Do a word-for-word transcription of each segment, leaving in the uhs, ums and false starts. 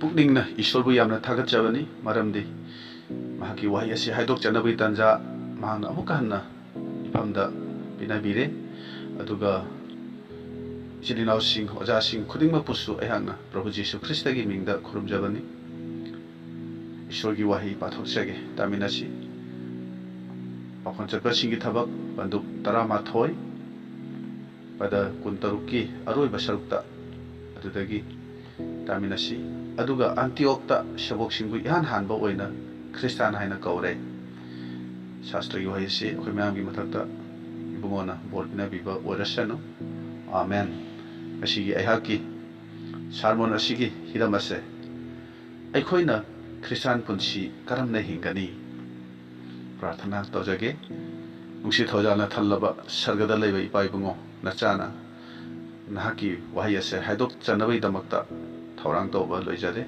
ꯄꯨꯛꯅꯤꯡꯅ ꯏꯁꯣꯔꯕꯨ ꯌꯥꯝꯅ ꯊꯥꯒꯠꯆꯕꯅꯤ, ꯃꯔꯝꯗꯤ ꯃꯍꯥꯛꯀꯤ ꯋꯥꯍꯩ ꯑꯁꯤ ꯍꯥꯏꯗꯣꯛꯆꯅꯕꯒꯤ ꯇꯥꯟꯖꯥ ꯃꯍꯥꯛꯅ ꯑꯃꯨꯛꯀ ꯍꯟꯅ ꯏꯐꯝꯗ ꯄꯤꯅꯕꯤꯔꯦ꯫ ꯑꯗꯨꯒ ꯏꯆꯤꯜ ꯏꯅꯥꯎꯁꯤꯡ, ꯑꯣꯖꯥꯁꯤꯡ ꯈꯨꯗꯤꯡꯃꯛꯄꯨꯁꯨ ꯑꯩꯍꯥꯛꯅ ꯄ꯭ꯔꯚꯨ ꯖꯤꯁꯨ ꯈ꯭ꯔꯤꯁꯇꯒꯤ ꯃꯤꯡꯗ ꯈꯨꯔꯨꯝꯖꯕꯅꯤ꯫ ꯏꯁꯣꯔꯒꯤ ꯋꯥꯍꯩ ꯄꯥꯊꯣꯛꯆꯒꯦ, ꯇꯥꯃꯤꯟꯅꯁꯤ꯫ ꯄꯥꯎꯈꯣꯟ ꯆꯠꯄꯁꯤꯡꯒꯤ ꯊꯕꯛ, ꯄꯟꯗꯨꯞ ꯇꯔꯥꯃꯥꯊꯣꯏ, ꯄꯗ ꯀꯨꯟꯇꯔꯨꯛꯀꯤ ꯑꯔꯣꯏꯕ ꯁꯔꯨꯛꯇ ꯑꯗꯨꯗꯒꯤ ꯇꯥꯃꯤꯟꯅꯁꯤ꯫ ꯑꯗꯨꯒ ꯑꯟꯇꯤꯑꯣꯛꯇ ꯁꯦꯕꯣꯛꯁꯤꯡꯕꯨ ꯏꯍꯥꯟ ꯍꯥꯟꯕ ꯑꯣꯏꯅ ꯈ꯭ꯔꯤꯁꯇꯥꯟ ꯍꯥꯏꯅ ꯀꯧꯔꯦ꯫ ꯁꯥꯁꯇ꯭ꯔꯒꯤ ꯋꯥꯍꯩꯁꯤ ꯑꯩꯈꯣꯏ ꯃꯌꯥꯝꯒꯤ ꯃꯊꯛꯇ ꯏꯕꯨꯡꯉꯣꯅ ꯕꯣꯔ ꯄꯤꯅꯕꯤꯕ ꯑꯣꯏꯔꯁꯅꯨ꯫ ꯑꯥꯃꯦꯟ꯫ ꯉꯁꯤꯒꯤ ꯑꯩꯍꯥꯛꯀꯤ ꯁꯥꯔꯃꯣꯟ ꯑꯁꯤꯒꯤ ꯍꯤꯔꯝ ꯑꯁꯦ, ꯑꯩꯈꯣꯏꯅ ꯈ꯭ꯔꯤꯁꯇꯥꯟ ꯄꯨꯟꯁꯤ ꯀꯔꯝꯅ ꯍꯤꯡꯒꯅꯤ? ꯄ꯭ꯔꯥꯔꯊꯅꯥ ꯇꯧꯖꯒꯦ꯫ ꯅꯨꯡꯁꯤ ꯊꯧꯖꯥꯜꯅ ꯊꯜꯂꯕ ꯁꯔꯒꯗ ꯂꯩꯕ ꯏꯄꯥ ꯏꯕꯨꯡꯉꯣ, ꯅꯆꯥꯅ ꯅꯍꯥꯛꯀꯤ ꯋꯥꯍꯩ ꯑꯁꯦ ꯍꯥꯏꯗꯣꯛꯆꯅꯕꯒꯤꯗꯃꯛꯇ ꯊꯧꯔꯥꯡ ꯇꯧꯕ ꯂꯣꯏꯖꯔꯦ꯫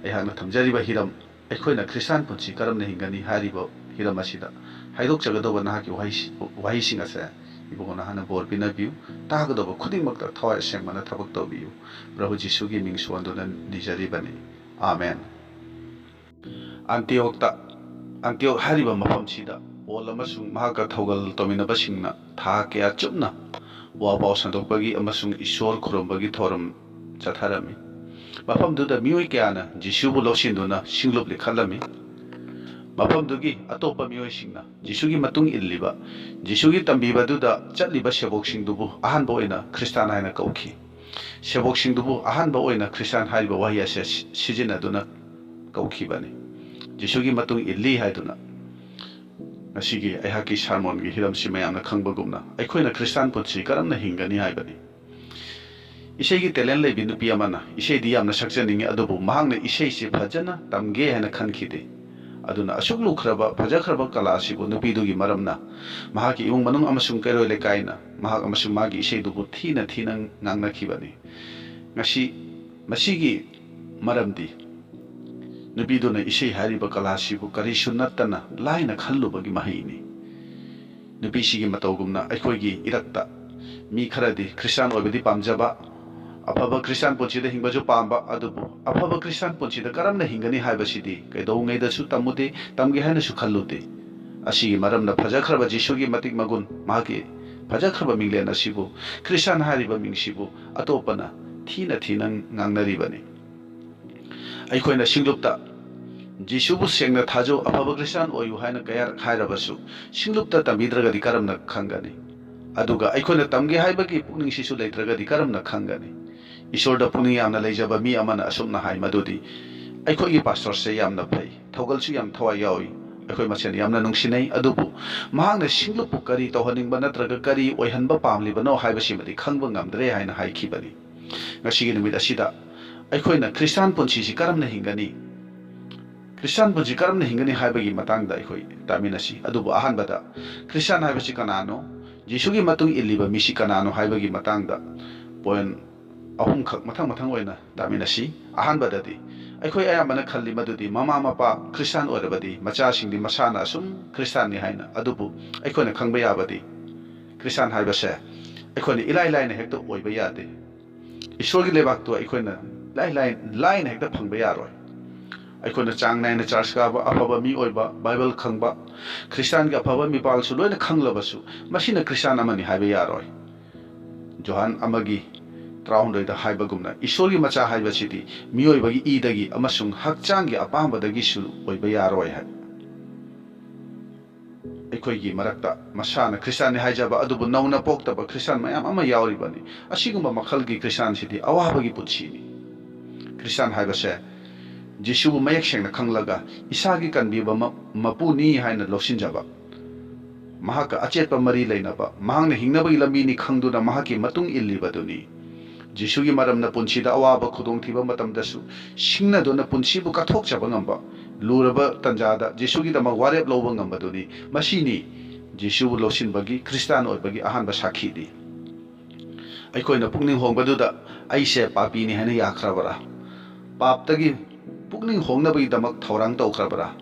ꯑꯩꯍꯥꯛꯅ ꯊꯝꯖꯔꯤꯕ ꯍꯤꯔꯝ, ꯑꯩꯈꯣꯏꯅ ꯈ꯭ꯔꯤꯁꯇꯥꯟ ꯄꯨꯟꯁꯤ ꯀꯔꯝꯅ ꯍꯤꯡꯒꯅꯤ ꯍꯥꯏꯔꯤꯕ ꯍꯤꯔꯝ ꯑꯁꯤꯗ ꯍꯥꯏꯗꯣꯛꯆꯒꯗꯧꯕ ꯅꯍꯥꯛꯀꯤ ꯋꯥꯍꯩꯁꯤ-, ꯋꯥꯍꯩꯁꯤꯡ ꯑꯁꯦ ꯏꯕꯨꯡꯉꯣ ꯅꯍꯥꯛꯅ ꯕꯣꯔ ꯄꯤꯅꯕꯤꯌꯨ꯫ ꯇꯥꯒꯗꯧꯕ ꯈꯨꯗꯤꯡꯃꯛꯇ ꯊꯋꯥꯏ ꯑꯁꯦꯡꯕꯅ ꯊꯕꯛ ꯇꯧꯕꯤꯌꯨ꯫ ꯄ꯭ꯔꯚꯨ ꯖꯤꯁꯨꯒꯤ ꯃꯤꯡ ꯁꯣꯟꯗꯨꯅ ꯅꯤꯖꯔꯤꯕꯅꯤ꯫ ꯑꯥꯃꯦꯟ꯫ ꯑꯟꯇꯤꯑꯣꯛꯇ, ꯑꯟꯇꯤꯑꯣꯛ ꯍꯥꯏꯔꯤꯕ ꯃꯐꯝꯁꯤꯗ ꯄꯣꯜ ꯑꯃꯁꯨꯡ ꯃꯍꯥꯛꯀ ꯊꯧꯒꯜ ꯇꯧꯃꯤꯟꯅꯕꯁꯤꯡꯅ ꯊꯥ ꯀꯌꯥ ꯆꯨꯞꯅ ꯋꯥ ꯄꯥꯎ ꯁꯟꯗꯣꯛꯄꯒꯤ ꯑꯃꯁꯨꯡ ꯏꯁꯣꯔ ꯈꯨꯔꯨꯝꯕꯒꯤ ꯊꯧꯔꯝ ꯆꯠꯊꯔꯝꯃꯤ꯫ ꯃꯐꯝꯗꯨꯗ ꯃꯤꯑꯣꯏ ꯀꯌꯥꯅ ꯖꯤꯁꯨꯕꯨ ꯂꯧꯁꯤꯟꯗꯨꯅ ꯁꯤꯡꯂꯨꯞ ꯂꯤꯈꯠꯂꯝꯃꯤ꯫ ꯃꯐꯝꯗꯨꯒꯤ ꯑꯇꯣꯞꯄ ꯃꯤꯑꯣꯏꯁꯤꯡꯅ ꯖꯤꯁꯨꯒꯤ ꯃꯇꯨꯡ ꯏꯜꯂꯤꯕ, ꯖꯤꯁꯨꯒꯤ ꯇꯝꯕꯤꯕꯗꯨꯗ ꯆꯠꯂꯤꯕ ꯁꯦꯕꯣꯛꯁꯤꯡꯗꯨꯕꯨ ꯑꯍꯥꯟꯕ ꯑꯣꯏꯅ ꯈ꯭ꯔꯤꯁꯇꯥꯟ ꯍꯥꯏꯅ ꯀꯧꯈꯤ꯫ ꯁꯦꯕꯣꯛꯁꯤꯡꯗꯨꯕꯨ ꯑꯍꯥꯟꯕ ꯑꯣꯏꯅ ꯈ꯭ꯔꯤꯁꯇꯥꯟ ꯍꯥꯏꯔꯤꯕ ꯋꯥꯍꯩ ꯑꯁꯦ ꯁꯤ-, ꯁꯤꯖꯤꯟꯅꯗꯨꯅ ꯀꯧꯈꯤꯕꯅꯤ꯫ ꯖꯤꯁꯨꯒꯤ ꯃꯇꯨꯡ ꯏꯜꯂꯤ ꯍꯥꯏꯗꯨꯅ꯫ ꯉꯁꯤꯒꯤ ꯑꯩꯍꯥꯛꯀꯤ ꯁꯥꯔꯃꯣꯟꯒꯤ ꯍꯤꯔꯝꯁꯤ ꯃꯌꯥꯝꯅ ꯈꯪꯕꯒꯨꯝꯅ, ꯑꯩꯈꯣꯏꯅ ꯈ꯭ꯔꯤꯁꯇꯥꯟ ꯄꯨꯟꯁꯤ ꯀꯔꯝꯅ ꯍꯤꯡꯒꯅꯤ ꯍꯥꯏꯕꯅꯤ꯫ ꯏꯁꯩꯒꯤ ꯇꯦꯂꯦꯟ ꯂꯩꯕꯤ ꯅꯨꯄꯤ ꯑꯃꯅ ꯏꯁꯩꯗꯤ ꯌꯥꯝꯅ ꯁꯛꯆꯅꯤꯡꯉꯤ, ꯑꯗꯨꯕꯨ ꯃꯍꯥꯛꯅ ꯏꯁꯩꯁꯤ ꯐꯖꯅ ꯇꯝꯒꯦ ꯍꯥꯏꯅ ꯈꯟꯈꯤꯗꯦ꯫ ꯑꯗꯨꯅ ꯑꯁꯨꯛ ꯂꯨꯈ꯭ꯔꯕ, ꯐꯖꯈ꯭ꯔꯕ ꯀꯂꯥ ꯑꯁꯤꯕꯨ ꯅꯨꯄꯤꯗꯨꯒꯤ ꯃꯔꯝꯅ ꯃꯍꯥꯛꯀꯤ ꯏꯃꯨꯡ ꯃꯅꯨꯡ ꯑꯃꯁꯨꯡ ꯀꯩꯔꯣꯏ ꯂꯩꯀꯥꯏꯅ ꯃꯍꯥꯛ ꯑꯃꯁꯨꯡ ꯃꯥꯒꯤ ꯏꯁꯩꯗꯨꯕꯨ ꯊꯤꯅ ꯊꯤꯅ ꯉꯥꯡꯅꯈꯤꯕꯅꯤ꯫ ꯉꯁꯤ ꯃꯁꯤꯒꯤ ꯃꯔꯝꯗꯤ ꯅꯨꯄꯤꯗꯨꯅ ꯏꯁꯩ ꯍꯥꯏꯔꯤꯕ ꯀꯂꯥꯁꯤꯕꯨ ꯀꯔꯤꯁꯨ ꯅꯠꯇꯅ ꯂꯥꯏꯅ ꯈꯜꯂꯨꯕꯒꯤ ꯃꯍꯩꯅꯤ꯫ ꯅꯨꯄꯤꯁꯤꯒꯤ ꯃꯇꯧꯒꯨꯝꯅ ꯑꯩꯈꯣꯏꯒꯤ ꯏꯔꯛꯇ ꯃꯤ ꯈꯔꯗꯤ ꯈ꯭ꯔꯤꯁꯇꯥꯟ ꯑꯣꯏꯕꯗꯤ ꯄꯥꯝꯖꯕ, ꯑꯐꯕ ꯈ꯭ꯔꯤꯁꯇꯥꯟ ꯄꯨꯟꯁꯤꯗ ꯍꯤꯡꯕꯁꯨ ꯄꯥꯝꯕ, ꯑꯗꯨꯕꯨ ꯑꯐꯕ ꯈ꯭ꯔꯤꯁꯇꯥꯟ ꯄꯨꯟꯁꯤꯗ ꯀꯔꯝꯅ ꯍꯤꯡꯒꯅꯤ ꯍꯥꯏꯕꯁꯤꯗꯤ ꯀꯩꯗꯧꯉꯩꯗꯁꯨ ꯇꯝꯃꯨꯗꯦ, ꯇꯝꯒꯦ ꯍꯥꯏꯅꯁꯨ ꯈꯜꯂꯨꯗꯦ꯫ ꯑꯁꯤꯒꯤ ꯃꯔꯝꯅ ꯐꯖꯈ꯭ꯔꯕ ꯖꯤꯁꯨꯒꯤ ꯃꯇꯤꯛ ꯃꯒꯨꯟ, ꯃꯍꯥꯛꯀꯤ ꯐꯖꯈ꯭ꯔꯕ ꯃꯤꯡꯂꯦꯟ ꯑꯁꯤꯕꯨ, ꯈ꯭ꯔꯤꯁꯇꯥꯟ ꯍꯥꯏꯔꯤꯕ ꯃꯤꯡꯁꯤꯕꯨ ꯑꯇꯣꯞꯄꯅ ꯊꯤꯅ ꯊꯤꯅ ꯉꯥꯡꯅꯔꯤꯕꯅꯤ꯫ ꯑꯩꯈꯣꯏꯅ ꯁꯤꯡꯂꯨꯞꯇ ꯖꯤꯁꯨꯕꯨ ꯁꯦꯡꯅ ꯊꯥꯖꯧ, ꯑꯐꯕ ꯈ꯭ꯔꯤꯁꯇꯥꯟ ꯑꯣꯏꯌꯨ ꯍꯥꯏꯅ ꯀꯌꯥꯔꯛ ꯍꯥꯏꯔꯕꯁꯨ, ꯁꯤꯡꯂꯨꯞꯇ ꯇꯝꯕꯤꯗ꯭ꯔꯒꯗꯤ ꯀꯔꯝꯅ ꯈꯪꯒꯅꯤ? ꯑꯗꯨꯒ ꯑꯩꯈꯣꯏꯅ ꯇꯝꯒꯦ ꯍꯥꯏꯕꯒꯤ ꯄꯨꯛꯅꯤꯡꯁꯤꯁꯨ ꯂꯩꯇ꯭ꯔꯒꯗꯤ ꯀꯔꯝꯅ ꯈꯪꯒꯅꯤ? ꯏꯁꯣꯔꯗ ꯄꯨꯛꯅꯤꯡ ꯌꯥꯝꯅ ꯂꯩꯖꯕ ꯃꯤ ꯑꯃꯅ ꯑꯁꯨꯝꯅ ꯍꯥꯏ ꯃꯗꯨꯗꯤ, "ꯑꯩꯈꯣꯏꯒꯤ ꯄꯥꯁꯇꯔꯁꯦ ꯌꯥꯝꯅ ꯐꯩ, ꯊꯧꯒꯜꯁꯨ ꯌꯥꯝ ꯊꯋꯥꯏ ꯌꯥꯎꯏ, ꯑꯩꯈꯣꯏ ꯃꯁꯦꯟ ꯌꯥꯝꯅ ꯅꯨꯡꯁꯤꯅꯩ, ꯑꯗꯨꯕꯨ ꯃꯍꯥꯛꯅ ꯁꯤꯡꯂꯨꯞꯄꯨ ꯀꯔꯤ ꯇꯧꯍꯟꯅꯤꯡꯕ ꯅꯠꯇ꯭ꯔꯒ ꯀꯔꯤ ꯑꯣꯏꯍꯟꯕ ꯄꯥꯝꯂꯤꯕꯅꯣ ꯍꯥꯏꯕꯁꯤꯃꯗꯤ ꯈꯪꯕ ꯉꯝꯗ꯭ꯔꯦ" ꯍꯥꯏꯅ ꯍꯥꯏꯈꯤꯕꯅꯤ꯫ ꯉꯁꯤꯒꯤ ꯅꯨꯃꯤꯠ ꯑꯁꯤꯗ ꯑꯩꯈꯣꯏꯅ ꯈ꯭ꯔꯤꯁꯇꯥꯟ ꯄꯨꯟꯁꯤꯁꯤ ꯀꯔꯝꯅ ꯍꯤꯡꯒꯅꯤ? ꯈ꯭ꯔꯤꯁꯇꯥꯟ ꯄꯨꯟꯁꯤ ꯀꯔꯝꯅ ꯍꯤꯡꯒꯅꯤ ꯍꯥꯏꯕꯒꯤ ꯃꯇꯥꯡꯗ ꯑꯩꯈꯣꯏ ꯇꯥꯃꯤꯟꯅꯁꯤ꯫ ꯑꯗꯨꯕꯨ ꯑꯍꯥꯟꯕꯗ, ꯈ꯭ꯔꯤꯁꯇꯥꯟ ꯍꯥꯏꯕꯁꯤ ꯀꯅꯥꯅꯣ? ꯖꯤꯁꯨꯒꯤ ꯃꯇꯨꯡ ꯏꯜꯂꯤꯕ ꯃꯤꯁꯤ ꯀꯅꯥꯅꯣ ꯍꯥꯏꯕꯒꯤ ꯃꯇꯥꯡꯗ ꯄꯣꯏꯟ ꯑꯍꯨꯝꯈꯛ ꯃꯊꯪ ꯃꯊꯪ ꯑꯣꯏꯅ ꯇꯥꯃꯤꯟꯅꯁꯤ꯫ ꯑꯍꯥꯟꯕꯗꯗꯤ, ꯑꯩꯈꯣꯏ ꯑꯌꯥꯝꯕꯅ ꯈꯜꯂꯤ ꯃꯗꯨꯗꯤ ꯃꯃꯥ ꯃꯄꯥ ꯈ꯭ꯔꯤꯁꯇꯥꯟ ꯑꯣꯏꯔꯕꯗꯤ ꯃꯆꯥꯁꯤꯡꯗꯤ ꯃꯁꯥꯅ ꯑꯁꯨꯝ ꯈ꯭ꯔꯤꯁꯇꯥꯟꯅꯤ ꯍꯥꯏꯅ꯫ ꯑꯗꯨꯕꯨ ꯑꯩꯈꯣꯏꯅ ꯈꯪꯕ ꯌꯥꯕꯗꯤ, ꯈ꯭ꯔꯤꯁꯇꯥꯟ ꯍꯥꯏꯕꯁꯦ ꯑꯩꯈꯣꯏꯅ ꯏꯂꯥꯏ ꯂꯥꯏꯅ ꯍꯦꯛꯇ ꯑꯣꯏꯕ ꯌꯥꯗꯦ꯫ ꯏꯁꯣꯔꯒꯤ ꯂꯩꯕꯥꯛꯇꯨ ꯑꯩꯈꯣꯏꯅ ꯂꯥꯏ ꯂꯥꯏ-, ꯂꯥꯏꯅ ꯍꯦꯛꯇ ꯐꯪꯕ ꯌꯥꯔꯣꯏ꯫ ꯑꯩꯈꯣꯏꯅ ꯆꯥꯡ ꯅꯥꯏꯅ ꯆꯔꯆ ꯀꯥꯕ, ꯑꯐꯕ ꯃꯤ ꯑꯣꯏꯕ, ꯕꯥꯏꯕꯜ ꯈꯪꯕ, ꯈ꯭ꯔꯤꯁꯇꯥꯟꯒꯤ ꯑꯐꯕ ꯃꯤꯄꯥꯜꯁꯨ ꯂꯣꯏꯅ ꯈꯪꯂꯕꯁꯨ, ꯃꯁꯤꯅ ꯈ꯭ꯔꯤꯁꯇꯥꯟ ꯑꯃꯅꯤ ꯍꯥꯏꯕ ꯌꯥꯔꯣꯏ꯫ ꯖꯣꯍꯥꯟ ꯑꯃꯒꯤ ꯇꯔꯥꯍꯨꯝꯗꯣꯏꯗ ꯍꯥꯏꯕꯒꯨꯝꯅ, ꯏꯁꯣꯔꯒꯤ ꯃꯆꯥ ꯍꯥꯏꯕꯁꯤꯗꯤ ꯃꯤꯑꯣꯏꯕꯒꯤ ꯏꯗꯒꯤ ꯑꯃꯁꯨꯡ ꯍꯛꯆꯥꯡꯒꯤ ꯑꯄꯥꯝꯕꯗꯒꯤꯁꯨ ꯑꯣꯏꯕ ꯌꯥꯔꯣꯏ ꯍꯥꯏ꯫ ꯑꯩꯈꯣꯏꯒꯤ ꯃꯔꯛꯇ ꯃꯁꯥꯅ ꯈ꯭ꯔꯤꯁꯇꯥꯟꯅꯤ ꯍꯥꯏꯖꯕ ꯑꯗꯨꯕꯨ ꯅꯧꯅ ꯄꯣꯛꯇꯕ ꯈ꯭ꯔꯤꯁꯇꯥꯟ ꯃꯌꯥꯝ ꯑꯃ ꯌꯥꯎꯔꯤꯕꯅꯤ꯫ ꯑꯁꯤꯒꯨꯝꯕ ꯃꯈꯜꯒꯤ ꯈ꯭ꯔꯤꯁꯇꯥꯟꯁꯤꯗꯤ ꯑꯋꯥꯕꯒꯤ ꯄꯨꯟꯁꯤꯅꯤ꯫ ꯈ꯭ꯔꯤꯁꯇꯥꯟ ꯍꯥꯏꯕꯁꯦ ꯖꯤꯁꯨꯕꯨ ꯃꯌꯦꯛ ꯁꯦꯡꯅ ꯈꯪꯂꯒ ꯏꯁꯥꯒꯤ ꯀꯟꯕꯤꯕ ꯃ-, ꯃꯄꯨꯅꯤ ꯍꯥꯏꯅ ꯂꯧꯁꯤꯟꯖꯕ, ꯃꯍꯥꯛꯀ ꯑꯆꯦꯠꯄ ꯃꯔꯤ ꯂꯩꯅꯕ, ꯃꯍꯥꯛꯅ ꯍꯤꯡꯅꯕꯒꯤ ꯂꯝꯕꯤꯅꯤ ꯈꯪꯗꯨꯅ ꯃꯍꯥꯛꯀꯤ ꯃꯇꯨꯡ ꯏꯜꯂꯤꯕꯗꯨꯅꯤ꯫ ꯖꯤꯁꯨꯒꯤ ꯃꯔꯝꯅ ꯄꯨꯟꯁꯤꯗ ꯑꯋꯥꯕ ꯈꯨꯗꯣꯡꯊꯤꯕ ꯃꯇꯝꯗꯁꯨ ꯁꯤꯡꯅꯗꯨꯅ ꯄꯨꯟꯁꯤꯕꯨ ꯀꯠꯊꯣꯛꯆꯕ ꯉꯝꯕ, ꯂꯨꯔꯕ ꯇꯟꯖꯥꯗ ꯖꯤꯁꯨꯒꯤꯗꯃꯛ ꯋꯥꯔꯦꯞ ꯂꯧꯕ ꯉꯝꯕꯗꯨꯅꯤ꯫ ꯃꯁꯤꯅꯤ ꯖꯤꯁꯨꯕꯨ ꯂꯧꯁꯤꯟꯕꯒꯤ ꯈ꯭ꯔꯤꯁꯇꯥꯟ ꯑꯣꯏꯕꯒꯤ ꯑꯍꯥꯟꯕ ꯁꯥꯈꯤꯗꯤ꯫ ꯑꯩꯈꯣꯏꯅ ꯄꯨꯛꯅꯤꯡ ꯍꯣꯡꯕꯗꯨꯗ ꯑꯩꯁꯦ ꯄꯥꯄꯤꯅꯤ ꯍꯥꯏꯅ ꯌꯥꯈ꯭ꯔꯕ꯭ꯔꯥ? ꯄꯥꯞꯇꯒꯤ ꯄꯨꯛꯅꯤꯡ ꯍꯣꯡꯅꯕꯒꯤꯗꯃꯛ ꯊꯧꯔꯥꯡ ꯇꯧꯈ꯭ꯔꯕ꯭ꯔꯥ?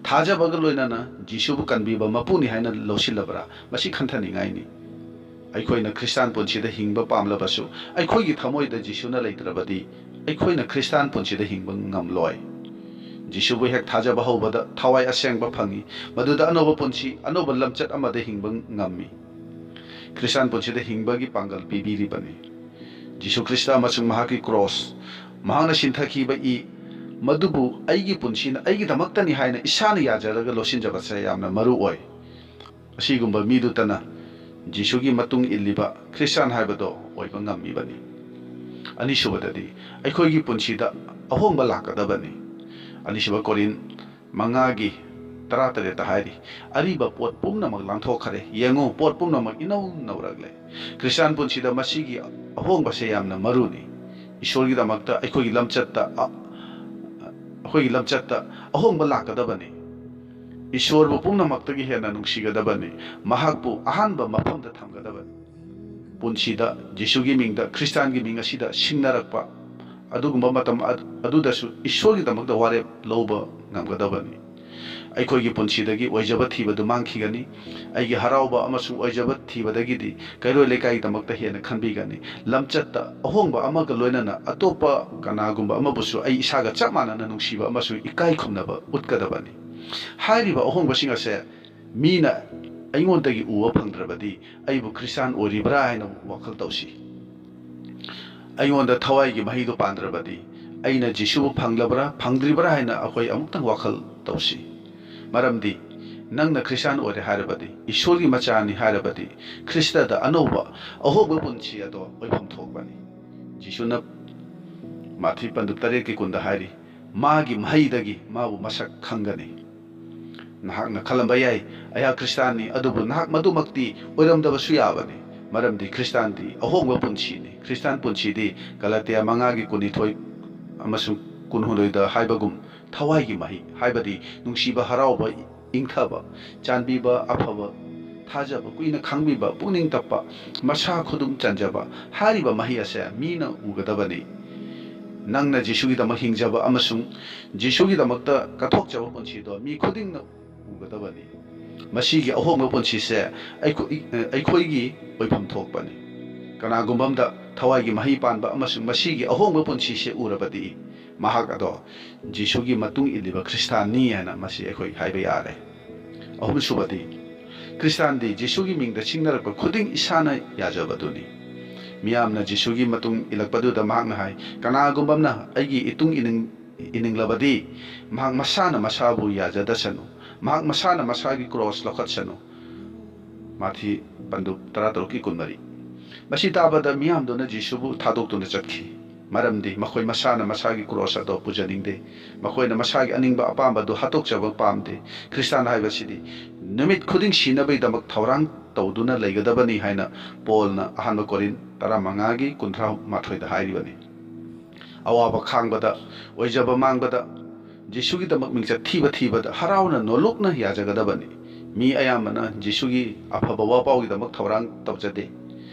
ꯊꯥꯖꯕꯒ ꯂꯣꯏꯅꯅ ꯖꯤꯁꯨꯕꯨ ꯀꯟꯕꯤꯕ ꯃꯄꯨꯅꯤ ꯍꯥꯏꯅ ꯂꯧꯁꯤꯜꯂꯕ꯭ꯔꯥ? ꯃꯁꯤ ꯈꯟꯊꯅꯤꯡꯉꯥꯏꯅꯤ꯫ ꯑꯩꯈꯣꯏꯅ ꯈ꯭ꯔꯤꯁꯇꯥꯟ ꯄꯨꯟꯁꯤꯗ ꯍꯤꯡꯕ ꯄꯥꯝꯂꯕꯁꯨ, ꯑꯩꯈꯣꯏꯒꯤ ꯊꯃꯣꯏꯗ ꯖꯤꯁꯨꯅ ꯂꯩꯇ꯭ꯔꯕꯗꯤ, ꯑꯩꯈꯣꯏꯅ ꯈ꯭ꯔꯤꯁꯇꯥꯟ ꯄꯨꯟꯁꯤꯗ ꯍꯤꯡꯕ ꯉꯝꯂꯣꯏ꯫ ꯖꯤꯁꯨꯕꯨ ꯍꯦꯛ ꯊꯥꯖꯕ ꯍꯧꯕꯗ, ꯊꯋꯥꯏ ꯑꯁꯦꯡꯕ ꯐꯪꯏ, ꯃꯗꯨꯗ ꯑꯅꯧꯕ ꯄꯨꯟꯁꯤ, ꯑꯅꯧꯕ ꯂꯝꯆꯠ ꯑꯃꯗ ꯍꯤꯡꯕ ꯉꯝꯃꯤ꯫ ꯈ꯭ꯔꯤꯁꯇꯥꯟ ꯄꯨꯟꯁꯤꯗ ꯍꯤꯡꯕꯒꯤ ꯄꯥꯡꯒꯜ ꯄꯤꯕꯤꯔꯤꯕꯅꯤ꯫ ꯖꯤꯁꯨ ꯈ꯭ꯔꯤꯁꯇ ꯑꯃꯁꯨꯡ ꯃꯍꯥꯛꯀꯤ ꯀ꯭ꯔꯣꯁ, ꯃꯍꯥꯛꯅ ꯁꯤꯟꯊꯈꯤꯕ ꯏ, ꯃꯗꯨꯕꯨ ꯑꯩꯒꯤ ꯄꯨꯟꯁꯤꯅ ꯑꯩꯒꯤꯗꯃꯛꯇꯅꯤ ꯍꯥꯏꯅ ꯏꯁꯥꯅ ꯌꯥꯖꯔꯒ ꯂꯧꯁꯤꯟꯖꯕꯁꯦ ꯌꯥꯝꯅ ꯃꯔꯨ ꯑꯣꯏ꯫ ꯑꯁꯤꯒꯨꯝꯕ ꯃꯤꯗꯨꯇꯅ ꯖꯤꯁꯨꯒꯤ ꯃꯇꯨꯡ ꯏꯜꯂꯤꯕ ꯈ꯭ꯔꯤꯁꯇꯥꯟ ꯍꯥꯏꯕꯗꯣ ꯑꯣꯏꯕ ꯉꯝꯃꯤꯕꯅꯤ꯫ ꯑꯅꯤꯁꯨꯕꯗꯗꯤ, ꯑꯩꯈꯣꯏꯒꯤ ꯄꯨꯟꯁꯤꯗ ꯑꯍꯣꯡꯕ ꯂꯥꯛꯀꯗꯕꯅꯤ꯫ ꯑꯅꯤꯁꯨꯕ ꯀꯣꯔꯤꯟ ꯃꯉꯥꯒꯤ ꯇꯔꯥꯇꯔꯦꯠꯇ ꯍꯥꯏꯔꯤ, "ꯑꯔꯤꯕ ꯄꯣꯠ ꯄꯨꯝꯅꯃꯛ ꯂꯥꯟꯊꯣꯛꯈ꯭ꯔꯦ꯫ ꯌꯦꯡꯉꯨ, ꯄꯣꯠ ꯄꯨꯝꯅꯃꯛ ꯏꯅꯧ ꯅꯧꯔꯛꯂꯦ꯫" ꯈ꯭ꯔꯤꯁꯇꯥꯟ ꯄꯨꯟꯁꯤꯗ ꯃꯁꯤꯒꯤ ꯑꯍꯣꯡꯕꯁꯦ ꯌꯥꯝꯅ ꯃꯔꯨꯅꯤ꯫ ꯏꯁꯣꯔꯒꯤꯗꯃꯛꯇ ꯑꯩꯈꯣꯏꯒꯤ ꯂꯝꯆꯠꯇ, ꯑ-, ꯑꯩꯈꯣꯏꯒꯤ ꯂꯝꯆꯠꯇ ꯑꯍꯣꯡꯕ ꯂꯥꯛꯀꯗꯕꯅꯤ꯫ ꯏꯁꯣꯔꯕꯨ ꯄꯨꯝꯅꯃꯛꯇꯒꯤ ꯍꯦꯟꯅ ꯅꯨꯡꯁꯤꯒꯗꯕꯅꯤ꯫ ꯃꯍꯥꯛꯄꯨ ꯑꯍꯥꯟꯕ ꯃꯐꯝꯗ ꯊꯝꯒꯗꯕꯅꯤ꯫ ꯄꯨꯟꯁꯤꯗ ꯖꯤꯁꯨꯒꯤ ꯃꯤꯡꯗ, ꯈ꯭ꯔꯤꯁꯇꯥꯟꯒꯤ ꯃꯤꯡ ꯑꯁꯤꯗ ꯁꯤꯡꯅꯔꯛꯄ ꯑꯗꯨꯒꯨꯝꯕ ꯃꯇꯝ ꯑꯗ-, ꯑꯗꯨꯗꯁꯨ ꯏꯁꯣꯔꯒꯤꯗꯃꯛꯇ ꯋꯥꯔꯦꯞ ꯂꯧꯕ ꯉꯝꯒꯗꯕꯅꯤ꯫ ꯑꯩꯈꯣꯏꯒꯤ ꯄꯨꯟꯁꯤꯗꯒꯤ ꯑꯣꯏꯖꯕ ꯊꯤꯕꯗꯨ ꯃꯥꯡꯈꯤꯒꯅꯤ꯫ ꯑꯩꯒꯤ ꯍꯔꯥꯎꯕ ꯑꯃꯁꯨꯡ ꯑꯣꯏꯖꯕ ꯊꯤꯕꯗꯒꯤꯗꯤ ꯀꯩꯔꯣꯏ ꯂꯩꯀꯥꯏꯒꯤꯗꯃꯛꯇ ꯍꯦꯟꯅ ꯈꯟꯕꯤꯒꯅꯤ꯫ ꯂꯝꯆꯠꯇ ꯑꯍꯣꯡꯕ ꯑꯃꯒ ꯂꯣꯏꯅꯅ ꯑꯇꯣꯞꯄ ꯀꯅꯥꯒꯨꯝꯕ ꯑꯃꯕꯨꯁꯨ ꯑꯩ ꯏꯁꯥꯒ ꯆꯞ ꯃꯥꯟꯅꯅ ꯅꯨꯡꯁꯤꯕ ꯑꯃꯁꯨꯡ ꯏꯀꯥꯏ ꯈꯨꯝꯅꯕ ꯎꯠꯀꯗꯕꯅꯤ꯫ ꯍꯥꯏꯔꯤꯕ ꯑꯍꯣꯡꯕꯁꯤꯡ ꯑꯁꯦ ꯃꯤꯅ ꯑꯩꯉꯣꯟꯗꯒꯤ ꯎꯕ ꯐꯪꯗ꯭ꯔꯕꯗꯤ ꯑꯩꯕꯨ ꯈ꯭ꯔꯤꯁꯇꯥꯟ ꯑꯣꯏꯔꯤꯕ꯭ꯔꯥ ꯍꯥꯏꯅ ꯋꯥꯈꯜ ꯇꯧꯁꯤ꯫ ꯑꯩꯉꯣꯟꯗ ꯊꯋꯥꯏꯒꯤ ꯃꯍꯩꯗꯨ ꯄꯥꯟꯗ꯭ꯔꯕꯗꯤ ꯑꯩꯅ ꯖꯤꯁꯨꯕꯨ ꯐꯪꯂꯕ꯭ꯔꯥ, ꯐꯪꯗ꯭ꯔꯤꯕ꯭ꯔꯥ ꯍꯥꯏꯅ ꯑꯩꯈꯣꯏ ꯑꯃꯨꯛꯇꯪ ꯋꯥꯈꯜ ꯇꯧꯁꯤ꯫ ꯃꯔꯝꯗꯤ ꯅꯪꯅ ꯈ꯭ꯔꯤꯁꯇꯥꯟ ꯑꯣꯏꯔꯦ ꯍꯥꯏꯔꯕꯗꯤ, ꯏꯁꯣꯔꯒꯤ ꯃꯆꯥꯅꯤ ꯍꯥꯏꯔꯕꯗꯤ, ꯈ꯭ꯔꯤꯁꯇꯗ ꯑꯅꯧꯕ, ꯑꯍꯣꯡꯕ ꯄꯨꯟꯁꯤ ꯑꯗꯣ ꯑꯣꯏꯐꯝ ꯊꯣꯛꯄꯅꯤ꯫ ꯖꯤꯁꯨꯅ ꯃꯥꯊꯤ ꯄꯟꯗꯨꯞ ꯇꯔꯦꯠꯀꯤ ꯀꯨꯟꯗ ꯍꯥꯏꯔꯤ, "ꯃꯥꯒꯤ ꯃꯍꯩꯗꯒꯤ ꯃꯥꯕꯨ ꯃꯁꯛ ꯈꯪꯒꯅꯤ꯫" ꯅꯍꯥꯛꯅ ꯈꯜꯂꯝꯕ ꯌꯥꯏ, "ꯑꯩꯍꯥꯛ ꯈ꯭ꯔꯤꯁꯇꯥꯟꯅꯤ", ꯑꯗꯨꯕꯨ ꯅꯍꯥꯛ ꯃꯗꯨꯃꯛꯇꯤ ꯑꯣꯏꯔꯝꯗꯕꯁꯨ ꯌꯥꯕꯅꯤ꯫ ꯃꯔꯝꯗꯤ ꯈ꯭ꯔꯤꯁꯇꯥꯟꯗꯤ ꯑꯍꯣꯡꯕ ꯄꯨꯟꯁꯤꯅꯤ꯫ ꯈ꯭ꯔꯤꯁꯇꯥꯟ ꯄꯨꯟꯁꯤꯗꯤ ꯒꯂꯥꯇꯤꯌꯥ ꯃꯉꯥꯒꯤ ꯀꯨꯟꯅꯤꯊꯣꯏ ꯑꯃꯁꯨꯡ ꯀꯨꯟꯍꯨꯝꯗꯣꯏꯗ ꯍꯥꯏꯕꯒꯨꯝ ꯊꯋꯥꯏꯒꯤ ꯃꯍꯩ, ꯍꯥꯏꯕꯗꯤ ꯅꯨꯡꯁꯤꯕ, ꯍꯔꯥꯎꯕ, ꯏꯪꯊꯕ, ꯆꯥꯟꯕꯤꯕ, ꯑꯐꯕ, ꯊꯥꯖꯕ, ꯀꯨꯏꯅ ꯈꯥꯡꯕꯤꯕ, ꯄꯨꯛꯅꯤꯡ ꯇꯞꯄ, ꯃꯁꯥ ꯈꯨꯗꯨꯝ ꯆꯟꯖꯕ, ꯍꯥꯏꯔꯤꯕ ꯃꯍꯩ ꯑꯁꯦ ꯃꯤꯅ ꯎꯒꯗꯕꯅꯤ꯫ ꯅꯪꯅ ꯖꯤꯁꯨꯒꯤꯗꯃꯛ ꯍꯤꯡꯖꯕ ꯑꯃꯁꯨꯡ ꯖꯤꯁꯨꯒꯤꯗꯃꯛꯇ ꯀꯠꯊꯣꯛꯆꯕ ꯄꯨꯟꯁꯤꯗꯣ ꯃꯤ ꯈꯨꯗꯤꯡꯅ ꯎꯒꯗꯕꯅꯤ꯫ ꯃꯁꯤꯒꯤ ꯑꯍꯣꯡꯕ ꯄꯨꯟꯁꯤꯁꯦ ꯑꯩꯈꯣꯏ, ꯑꯩꯈꯣꯏꯒꯤ ꯑꯣꯏꯐꯝ ꯊꯣꯛꯄꯅꯤ꯫ ꯀꯅꯥꯒꯨꯝꯕ ꯑꯃꯗ ꯊꯋꯥꯏꯒꯤ ꯃꯍꯩ ꯄꯥꯟꯕ ꯑꯃꯁꯨꯡ ꯃꯁꯤꯒꯤ ꯑꯍꯣꯡꯕ ꯄꯨꯟꯁꯤꯁꯦ ꯎꯔꯕꯗꯤ, ꯃꯍꯥꯛ ꯑꯗꯣ ꯖꯤꯁꯨꯒꯤ ꯃꯇꯨꯡ ꯏꯜꯂꯤꯕ ꯈ꯭ꯔꯤꯁꯇꯥꯟꯅꯤ ꯍꯥꯏꯅ ꯃꯁꯤ ꯑꯩꯈꯣꯏ ꯍꯥꯏꯕ ꯌꯥꯔꯦ꯫ ꯑꯍꯨꯝꯁꯨꯕꯗꯤ, ꯈ꯭ꯔꯤꯁꯇꯥꯟꯗꯤ ꯖꯤꯁꯨꯒꯤ ꯃꯤꯡꯗ ꯁꯤꯡꯅꯔꯛꯄ ꯈꯨꯗꯤꯡ ꯏꯁꯥꯅ ꯌꯥꯖꯕꯗꯨꯅꯤ꯫ ꯃꯤꯌꯥꯝꯅ ꯖꯤꯁꯨꯒꯤ ꯃꯇꯨꯡ ꯏꯜꯂꯛꯄꯗꯨꯗ ꯃꯍꯥꯛꯅ ꯍꯥꯏ, "ꯀꯅꯥꯒꯨꯝꯕ ꯑꯃꯅ ꯑꯩꯒꯤ ꯏꯇꯨꯡ ꯏꯅꯤꯡ-, ꯏꯅꯤꯡꯂꯕꯗꯤ, ꯃꯍꯥꯛ ꯃꯁꯥꯅ ꯃꯁꯥꯕꯨ ꯌꯥꯖꯗꯁꯅꯨ, ꯃꯍꯥꯛ ꯃꯁꯥꯅ ꯃꯁꯥꯒꯤ ꯀ꯭ꯔꯣꯁ ꯂꯧꯈꯠꯁꯅꯨ"꯫ ꯃꯥꯊꯤ ꯄꯟꯗꯨꯞ ꯇꯔꯥꯇꯔꯨꯛꯀꯤ ꯀꯨꯟꯃꯔꯤ꯫ ꯃꯁꯤ ꯇꯥꯕꯗ ꯃꯤꯌꯥꯝꯗꯨꯅ ꯖꯤꯁꯨꯕꯨ ꯊꯥꯗꯣꯛꯇꯨꯅ ꯆꯠꯈꯤ, ꯃꯔꯝꯗꯤ ꯃꯈꯣꯏ ꯃꯁꯥꯅ ꯃꯁꯥꯒꯤ ꯀ꯭ꯔꯣꯁ ꯑꯗꯨ ꯄꯨꯖꯅꯤꯡꯗꯦ꯫ ꯃꯈꯣꯏꯅ ꯃꯁꯥꯒꯤ ꯑꯅꯤꯡꯕ ꯑꯄꯥꯝꯕꯗꯨ ꯍꯥꯠꯇꯣꯛꯆꯕ ꯄꯥꯝꯗꯦ꯫ ꯈ꯭ꯔꯤꯁꯇꯥꯟ ꯍꯥꯏꯕꯁꯤꯗꯤ ꯅꯨꯃꯤꯠ ꯈꯨꯗꯤꯡ ꯁꯤꯅꯕꯒꯤꯗꯃꯛ ꯊꯧꯔꯥꯡ ꯇꯧꯗꯨꯅ ꯂꯩꯒꯗꯕꯅꯤ ꯍꯥꯏꯅ ꯄꯣꯜꯅ ꯑꯍꯥꯟꯕ ꯀꯣꯔꯤꯟ ꯇꯔꯥꯃꯉꯥꯒꯤ ꯀꯨꯟꯊ꯭ꯔꯥ ꯃꯥꯊꯣꯏꯗ ꯍꯥꯏꯔꯤꯕꯅꯤ꯫ ꯑꯋꯥꯕ ꯈꯥꯡꯕꯗ, ꯑꯣꯏꯖꯕ ꯃꯥꯡꯕꯗ, ꯖꯤꯁꯨꯒꯤꯗꯃꯛ ꯃꯤꯡꯆꯠ ꯊꯤꯕ ꯊꯤꯕꯗ ꯍꯔꯥꯎꯅ ꯅꯣꯂꯨꯛꯅ ꯌꯥꯖꯒꯗꯕꯅꯤ꯫ ꯃꯤ ꯑꯌꯥꯝꯕꯅ ꯖꯤꯁꯨꯒꯤ ꯑꯐꯕ ꯋꯥꯄꯥꯎꯒꯤꯗꯃꯛ ꯊꯧꯔꯥꯡ ꯇꯧꯖꯗꯦ꯫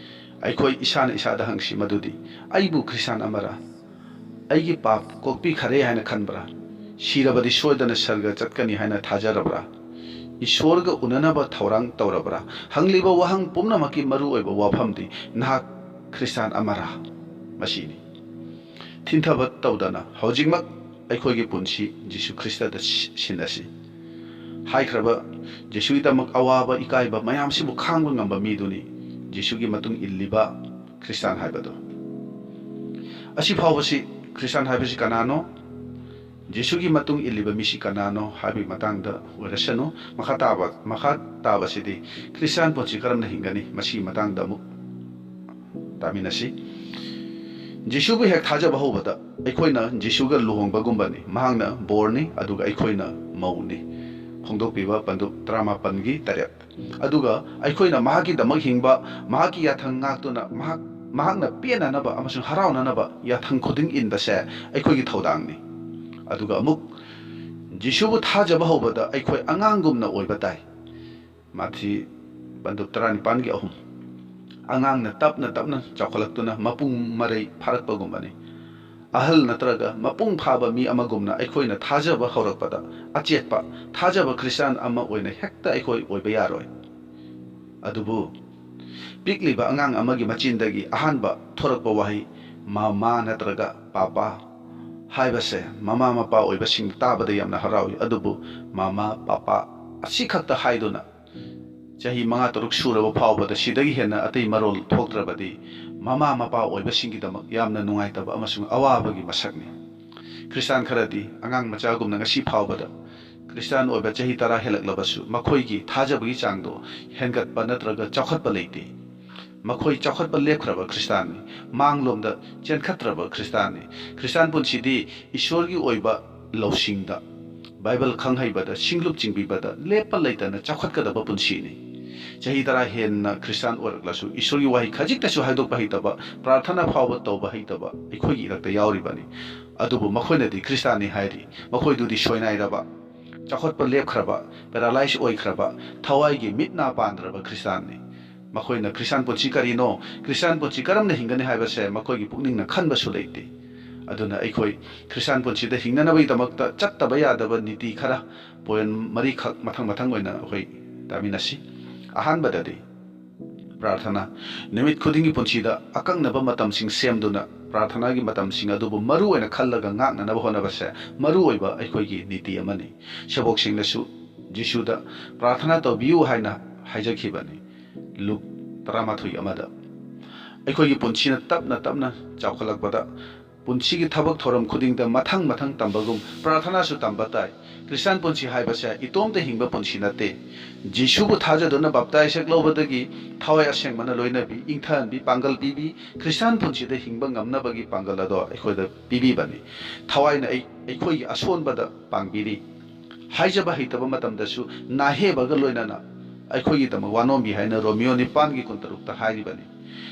ꯑꯩꯈꯣꯏ ꯏꯁꯥꯅ ꯏꯁꯥꯗ ꯍꯪꯁꯤ ꯃꯗꯨꯗꯤ, "ꯑꯩꯕꯨ ꯈ꯭ꯔꯤꯁꯇꯥꯟ ꯑꯃꯔꯥ? ꯑꯩꯒꯤ ꯄꯥꯞ ꯀꯣꯛꯄꯤꯈꯔꯦ ꯍꯥꯏꯅ ꯈꯟꯕ꯭ꯔꯥ? ꯁꯤꯔꯕꯗꯤ ꯁꯣꯏꯗꯅ ꯁꯔꯒ ꯆꯠꯀꯅꯤ ꯍꯥꯏꯅ ꯊꯥꯖꯔꯕ꯭ꯔꯥ? ꯏꯁꯣꯔꯒ ꯎꯅꯅꯕ ꯊꯧꯔꯥꯡ ꯇꯧꯔꯕ꯭ꯔꯥ?" ꯍꯪꯂꯤꯕ ꯋꯥꯍꯪ ꯄꯨꯝꯅꯃꯛꯀꯤ ꯃꯔꯨꯑꯣꯏꯕ ꯋꯥꯐꯝꯗꯤ ꯅꯍꯥꯛ ꯈ꯭ꯔꯤꯁꯇꯥꯟ ꯑꯃꯔꯥ? ꯃꯁꯤꯅꯤ꯫ ꯊꯤꯟꯊꯕ ꯇꯧꯗꯅ ꯍꯧꯖꯤꯛꯃꯛ ꯑꯩꯈꯣꯏꯒꯤ ꯄꯨꯟꯁꯤ ꯖꯤꯁꯨ ꯈ꯭ꯔꯤꯁꯇꯗ ꯁꯤ-, ꯁꯤꯟꯅꯁꯤ꯫ ꯍꯥꯏꯈ꯭ꯔꯕ ꯖꯤꯁꯨꯒꯤꯗꯃꯛ ꯑꯋꯥꯕ ꯏꯀꯥꯏꯕ ꯃꯌꯥꯝꯁꯤꯕꯨ ꯈꯥꯡꯕ ꯉꯝꯕ ꯃꯤꯗꯨꯅꯤ ꯖꯤꯁꯨꯒꯤ ꯃꯇꯨꯡ ꯏꯜꯂꯤꯕ ꯈ꯭ꯔꯤꯁꯇꯥꯟ ꯍꯥꯏꯕꯗꯨ꯫ ꯑꯁꯤ ꯐꯥꯎꯕꯁꯤ ꯈ꯭ꯔꯤꯁꯇꯥꯟ ꯍꯥꯏꯕꯁꯤ ꯀꯅꯥꯅꯣ? ꯖꯤꯁꯨꯒꯤ ꯃꯇꯨꯡ ꯏꯜꯂꯤꯕ ꯃꯤꯁꯤ ꯀꯅꯥꯅꯣ ꯍꯥꯏꯕꯒꯤ ꯃꯇꯥꯡꯗ ꯑꯣꯏꯔꯁꯅꯨ, ꯃꯈꯥ ꯇꯥꯕ, ꯃꯈꯥ ꯇꯥꯕꯁꯤꯗꯤ ꯈ꯭ꯔꯤꯁꯇꯥꯟ ꯄꯨꯟꯁꯤ ꯀꯔꯝꯅ ꯍꯤꯡꯒꯅꯤ, ꯃꯁꯤꯒꯤ ꯃꯇꯥꯡꯗ ꯑꯃꯨꯛ ꯇꯥꯃꯤꯟꯅꯁꯤ꯫ ꯖꯤꯁꯨꯕꯨ ꯍꯦꯛ ꯊꯥꯖꯕ ꯍꯧꯕꯗ ꯑꯩꯈꯣꯏꯅ ꯖꯤꯁꯨꯒ ꯂꯨꯍꯣꯡꯕꯒꯨꯝꯕꯅꯤ꯫ ꯃꯍꯥꯛꯅ ꯕꯣꯔꯅꯤ, ꯑꯗꯨꯒ ꯑꯩꯈꯣꯏꯅ ꯃꯧꯅꯤ꯫ ꯐꯣꯡꯗꯣꯛꯄꯤꯕ ꯄꯟꯗꯨꯞ ꯇꯔꯥꯃꯥꯄꯟꯒꯤ ꯇꯔꯦꯠ꯫ ꯑꯗꯨꯒ ꯑꯩꯈꯣꯏꯅ ꯃꯍꯥꯛꯀꯤꯗꯃꯛ ꯍꯤꯡꯕ, ꯃꯍꯥꯛꯀꯤ ꯌꯥꯊꯪ ꯉꯥꯛꯇꯨꯅ, ꯃꯍꯥꯛ, ꯃꯍꯥꯛꯅ ꯄꯦꯟꯅꯅꯕ ꯑꯃꯁꯨꯡ ꯍꯔꯥꯎꯅꯅꯕ ꯌꯥꯊꯪ ꯈꯨꯗꯤꯡ ꯏꯟꯕꯁꯦ ꯑꯩꯈꯣꯏꯒꯤ ꯊꯧꯗꯥꯡꯅꯤ꯫ ꯑꯗꯨꯒ ꯑꯃꯨꯛ ꯖꯤꯁꯨꯕꯨ ꯊꯥꯖꯕ ꯍꯧꯕꯗ ꯑꯩꯈꯣꯏ ꯑꯉꯥꯡꯒꯨꯝꯅ ꯑꯣꯏꯕ ꯇꯥꯏ꯫ ꯃꯥꯊꯤ ꯄꯟꯗꯨꯞ ꯇꯔꯥꯅꯤꯄꯥꯟꯒꯤ ꯑꯍꯨꯝ꯫ ꯑꯉꯥꯡꯅ ꯇꯞꯅ ꯇꯞꯅ ꯆꯥꯎꯈꯠꯂꯛꯇꯨꯅ ꯃꯄꯨꯡ ꯃꯔꯩ ꯐꯥꯔꯛꯄꯒꯨꯝꯕꯅꯤ꯫ ꯑꯍꯜ ꯅꯠꯇ꯭ꯔꯒ ꯃꯄꯨꯡ ꯐꯥꯕ ꯃꯤ ꯑꯃꯒꯨꯝꯅ ꯑꯩꯈꯣꯏꯅ ꯊꯥꯖꯕ ꯍꯧꯔꯛꯄꯗ, ꯑꯆꯦꯠꯄ ꯊꯥꯖꯕ ꯈ꯭ꯔꯤꯁꯇꯥꯟ ꯑꯃ ꯑꯣꯏꯅ ꯍꯦꯛꯇ ꯑꯩꯈꯣꯏ ꯑꯣꯏꯕ ꯌꯥꯔꯣꯏ꯫ ꯑꯗꯨꯕꯨ ꯄꯤꯛꯂꯤꯕ ꯑꯉꯥꯡ ꯑꯃꯒꯤ ꯃꯆꯤꯟꯗꯒꯤ ꯑꯍꯥꯟꯕ ꯊꯣꯔꯛꯄ ꯋꯥꯍꯩ "ꯃꯃꯥ" ꯅꯠꯇ꯭ꯔꯒ "ꯄꯥꯄꯥ" ꯍꯥꯏꯕꯁꯦ ꯃꯃꯥ ꯃꯄꯥ ꯑꯣꯏꯕꯁꯤꯡ ꯇꯥꯕꯗ ꯌꯥꯝꯅ ꯍꯔꯥꯎꯏ꯫ ꯑꯗꯨꯕꯨ "ꯃꯃꯥ", "ꯄꯥꯄꯥ" ꯑꯁꯤꯈꯛꯇ ꯍꯥꯏꯗꯨꯅ ꯆꯍꯤ ꯃꯉꯥ ꯇꯔꯨꯛ ꯁꯨꯔꯕ ꯐꯥꯎꯕꯗ ꯁꯤꯗꯒꯤ ꯍꯦꯟꯅ ꯑꯇꯩ ꯃꯔꯣꯜ ꯊꯣꯛꯇ꯭ꯔꯕꯗꯤ ꯃꯃꯥ ꯃꯄꯥ ꯑꯣꯏꯕꯁꯤꯡꯒꯤꯗꯃꯛ ꯌꯥꯝꯅ ꯅꯨꯡꯉꯥꯏꯇꯕ ꯑꯃꯁꯨꯡ ꯑꯋꯥꯕꯒꯤ ꯃꯁꯛꯅꯤ꯫ ꯈ꯭ꯔꯤꯁꯇꯥꯟ ꯈꯔꯗꯤ ꯑꯉꯥꯡ ꯃꯆꯥꯒꯨꯝꯅ ꯉꯁꯤ ꯐꯥꯎꯕꯗ ꯈ꯭ꯔꯤꯁꯇꯥꯟ ꯑꯣꯏꯕ ꯆꯍꯤ ꯇꯔꯥ ꯍꯦꯜꯂꯛꯂꯕꯁꯨ ꯃꯈꯣꯏꯒꯤ ꯊꯥꯖꯕꯒꯤ ꯆꯥꯡꯗꯣ ꯍꯦꯟꯒꯠꯄ ꯅꯠꯇ꯭ꯔꯒ ꯆꯥꯎꯈꯠꯄ ꯂꯩꯇꯦ꯫ ꯃꯈꯣꯏ ꯆꯥꯎꯈꯠꯄ ꯂꯦꯞꯈ꯭ꯔꯕ ꯈ꯭ꯔꯤꯁꯇꯥꯟꯅꯤ, ꯃꯥꯡꯂꯣꯝꯗ ꯆꯦꯟꯈꯠꯇ꯭ꯔꯕ ꯈ꯭ꯔꯤꯁꯇꯥꯟꯅꯤ꯫ ꯈ꯭ꯔꯤꯁꯇꯥꯟ ꯄꯨꯟꯁꯤꯗꯤ ꯏꯁꯣꯔꯒꯤ ꯑꯣꯏꯕ ꯂꯧꯁꯤꯡꯗ, ꯕꯥꯏꯕꯜ ꯈꯪꯍꯩꯕꯗ, ꯁꯤꯡꯂꯨꯞ ꯆꯤꯡꯕꯤꯕꯗ ꯂꯦꯞꯄ ꯂꯩꯇꯅ ꯆꯥꯎꯈꯠꯀꯗꯕ ꯄꯨꯟꯁꯤꯅꯤ꯫ ꯆꯍꯤ ꯇꯔꯥ ꯍꯦꯟꯅ ꯈ꯭ꯔꯤꯁꯇꯥꯟ ꯑꯣꯏꯔꯛꯂꯁꯨ ꯏꯁꯣꯔꯒꯤ ꯋꯥꯍꯩ ꯈꯖꯤꯛꯇꯁꯨ ꯍꯥꯏꯗꯣꯛꯄ ꯍꯩꯇꯕ, ꯄ꯭ꯔꯥꯔꯊꯅꯥ ꯐꯥꯎꯕ ꯇꯧꯕ ꯍꯩꯇꯕ ꯑꯩꯈꯣꯏꯒꯤ ꯏꯔꯛꯇ ꯌꯥꯎꯔꯤꯕꯅꯤ꯫ ꯑꯗꯨꯕꯨ ꯃꯈꯣꯏꯅꯗꯤ ꯈ꯭ꯔꯤꯁꯇꯥꯟꯅꯤ ꯍꯥꯏꯔꯤ꯫ ꯃꯈꯣꯏꯗꯨꯗꯤ ꯁꯣꯏꯅꯥꯏꯔꯕ, ꯆꯥꯎꯈꯠꯄ ꯂꯦꯞꯈ꯭ꯔꯕ, ꯄꯦꯔꯥꯂꯥꯏꯁ ꯑꯣꯏꯈ꯭ꯔꯕ, ꯊꯋꯥꯏꯒꯤ ꯃꯤꯠ ꯅꯥ ꯄꯥꯟꯗ꯭ꯔꯕ ꯈ꯭ꯔꯤꯁꯇꯥꯟꯅꯤ꯫ ꯃꯈꯣꯏꯅ ꯈ꯭ꯔꯤꯁꯇꯥꯟ ꯄꯨꯟꯁꯤ ꯀꯔꯤꯅꯣ, ꯈ꯭ꯔꯤꯁꯇꯥꯟ ꯄꯨꯟꯁꯤ ꯀꯔꯝꯅ ꯍꯤꯡꯒꯅꯤ ꯍꯥꯏꯕꯁꯦ ꯃꯈꯣꯏꯒꯤ ꯄꯨꯛꯅꯤꯡꯅ ꯈꯟꯕꯁꯨ ꯂꯩꯇꯦ꯫ ꯑꯗꯨꯅ ꯑꯩꯈꯣꯏ ꯈ꯭ꯔꯤꯁꯇꯥꯟ ꯄꯨꯟꯁꯤꯗ ꯍꯤꯡꯅꯅꯕꯒꯤꯗꯃꯛꯇ ꯆꯠꯇꯕ ꯌꯥꯗꯕ ꯅꯤꯇꯤ ꯈꯔ, ꯄꯣꯏꯟ ꯃꯔꯤꯈꯛ ꯃꯊꯪ ꯃꯊꯪ ꯑꯣꯏꯅ ꯑꯩꯈꯣꯏ ꯇꯥꯃꯤꯟꯅꯁꯤ꯫ ꯑꯍꯥꯟꯕꯗꯗꯤ, ꯄ꯭ꯔꯥꯔꯊꯅꯥ꯫ ꯅꯨꯃꯤꯠ ꯈꯨꯗꯤꯡꯒꯤ ꯄꯨꯟꯁꯤꯗ ꯑꯀꯛꯅꯕ ꯃꯇꯝꯁꯤꯡ ꯁꯦꯝꯗꯨꯅ ꯄ꯭ꯔꯥꯔꯊꯅꯥꯒꯤ ꯃꯇꯝꯁꯤꯡ ꯑꯗꯨꯕꯨ ꯃꯔꯨ ꯑꯣꯏꯅ ꯈꯜꯂꯒ ꯉꯥꯛꯅꯅꯕ ꯍꯣꯠꯅꯕꯁꯦ ꯃꯔꯨ ꯑꯣꯏꯕ ꯑꯩꯈꯣꯏꯒꯤ ꯅꯤꯇꯤ ꯑꯃꯅꯤ꯫ ꯁꯦꯕꯣꯛꯁꯤꯡꯅꯁꯨ ꯖꯤꯁꯨꯗ ꯄ꯭ꯔꯥꯔꯊꯅꯥ ꯇꯧꯕꯤꯌꯨ ꯍꯥꯏꯅ ꯍꯥꯏꯖꯈꯤꯕꯅꯤ꯫ ꯂꯨꯛ ꯇꯔꯥꯃꯥꯊꯣꯏ ꯑꯃꯗ꯫ ꯑꯩꯈꯣꯏꯒꯤ ꯄꯨꯟꯁꯤꯅ ꯇꯞꯅ ꯇꯞꯅ ꯆꯥꯎꯈꯠꯂꯛꯄꯗ ꯄꯨꯟꯁꯤꯒꯤ ꯊꯕꯛ ꯊꯧꯔꯝ ꯈꯨꯗꯤꯡꯗ ꯃꯊꯪ ꯃꯊꯪ ꯇꯝꯕꯒꯨꯝ ꯄ꯭ꯔꯥꯔꯊꯅꯥꯁꯨ ꯇꯝꯕ ꯇꯥꯏ꯫ ꯈ꯭ꯔꯤꯁꯇꯥꯟ ꯄꯨꯟꯁꯤ ꯍꯥꯏꯕꯁꯦ ꯏꯇꯣꯝꯇ ꯍꯤꯡꯕ ꯄꯨꯟꯁꯤ ꯅꯠꯇꯦ꯫ ꯖꯤꯁꯨꯕꯨ ꯊꯥꯖꯗꯨꯅ ꯕꯥꯞꯇꯥꯏꯁ ꯍꯦꯛ ꯂꯧꯕꯗꯒꯤ ꯊꯋꯥꯏ ꯑꯁꯦꯡꯕꯅ ꯂꯣꯏꯅꯕꯤ, ꯏꯪꯊꯍꯟꯕꯤ, ꯄꯥꯡꯒꯜ ꯄꯤꯕꯤ, ꯈ꯭ꯔꯤꯁꯇꯥꯟ ꯄꯨꯟꯁꯤꯗ ꯍꯤꯡꯕ ꯉꯝꯅꯕꯒꯤ ꯄꯥꯡꯒꯜ ꯑꯗꯣ ꯑꯩꯈꯣꯏꯗ ꯄꯤꯕꯤꯕꯅꯤ꯫ ꯊꯋꯥꯏꯅ ꯑꯩ-, ꯑꯩꯈꯣꯏꯒꯤ ꯑꯁꯣꯟꯕꯗ ꯄꯥꯡꯕꯤꯔꯤ꯫ ꯍꯥꯏꯖꯕ ꯍꯩꯇꯕ ꯃꯇꯝꯗꯁꯨ ꯅꯥꯍꯦꯕꯒ ꯂꯣꯏꯅꯅ ꯑꯩꯈꯣꯏꯒꯤꯗꯃꯛ ꯋꯥꯅꯣꯝꯕꯤ ꯍꯥꯏꯅ ꯔꯣꯃꯤꯌꯣ ꯅꯤꯄꯥꯟꯒꯤ ꯀꯨꯟꯇꯔꯨꯛꯇ ꯍꯥꯏꯔꯤꯕꯅꯤ꯫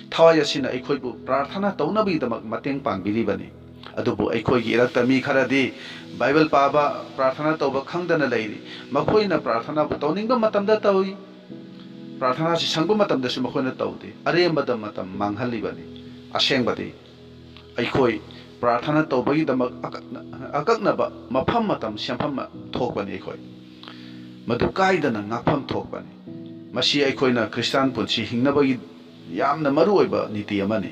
ꯊꯋꯥꯏ ꯑꯁꯤꯅ ꯑꯩꯈꯣꯏꯕꯨ ꯄ꯭ꯔꯥꯔꯊꯅꯥ ꯇꯧꯅꯕꯒꯤꯗꯃꯛ ꯃꯇꯦꯡ ꯄꯥꯡꯕꯤꯔꯤꯕꯅꯤ꯫ ꯑꯗꯨꯕꯨ ꯑꯩꯈꯣꯏꯒꯤ ꯏꯔꯛꯇ ꯃꯤ ꯈꯔꯗꯤ ꯕꯥꯏꯕꯜ ꯄꯥꯕ, ꯄ꯭ꯔꯥꯔꯊꯅꯥ ꯇꯧꯕ ꯈꯪꯗꯅ ꯂꯩꯔꯤ꯫ ꯃꯈꯣꯏꯅ ꯄ꯭ꯔꯥꯔꯊꯅꯥꯕꯨ ꯇꯧꯅꯤꯡꯕ ꯃꯇꯝꯗ ꯇꯧꯏ, ꯄ꯭ꯔꯥꯔꯊꯅꯥꯁꯤ ꯁꯪꯕ ꯃꯇꯝꯗꯁꯨ ꯃꯈꯣꯏꯅ ꯇꯧꯗꯦ꯫ ꯑꯔꯦꯝꯕꯗ ꯃꯇꯝ ꯃꯥꯡꯍꯜꯂꯤꯕꯅꯤ꯫ ꯑꯁꯦꯡꯕꯗꯤ ꯑꯩꯈꯣꯏ ꯄ꯭ꯔꯥꯔꯊꯅꯥ ꯇꯧꯕꯒꯤꯗꯃꯛ ꯑꯀꯛꯅ-, ꯑꯀꯛꯅꯕ ꯃꯐꯝ ꯃꯇꯝ ꯁꯦꯝꯐꯝ ꯊꯣꯛꯄꯅꯤ ꯑꯩꯈꯣꯏ꯫ ꯃꯗꯨ ꯀꯥꯏꯗꯅ ꯉꯥꯛꯐꯝ ꯊꯣꯛꯄꯅꯤ꯫ ꯃꯁꯤ ꯑꯩꯈꯣꯏꯅ ꯈ꯭ꯔꯤꯁꯇꯥꯟ ꯄꯨꯟꯁꯤ ꯍꯤꯡꯅꯕꯒꯤ ꯌꯥꯝꯅ ꯃꯔꯨꯑꯣꯏꯕ ꯅꯤꯇꯤ ꯑꯃꯅꯤ꯫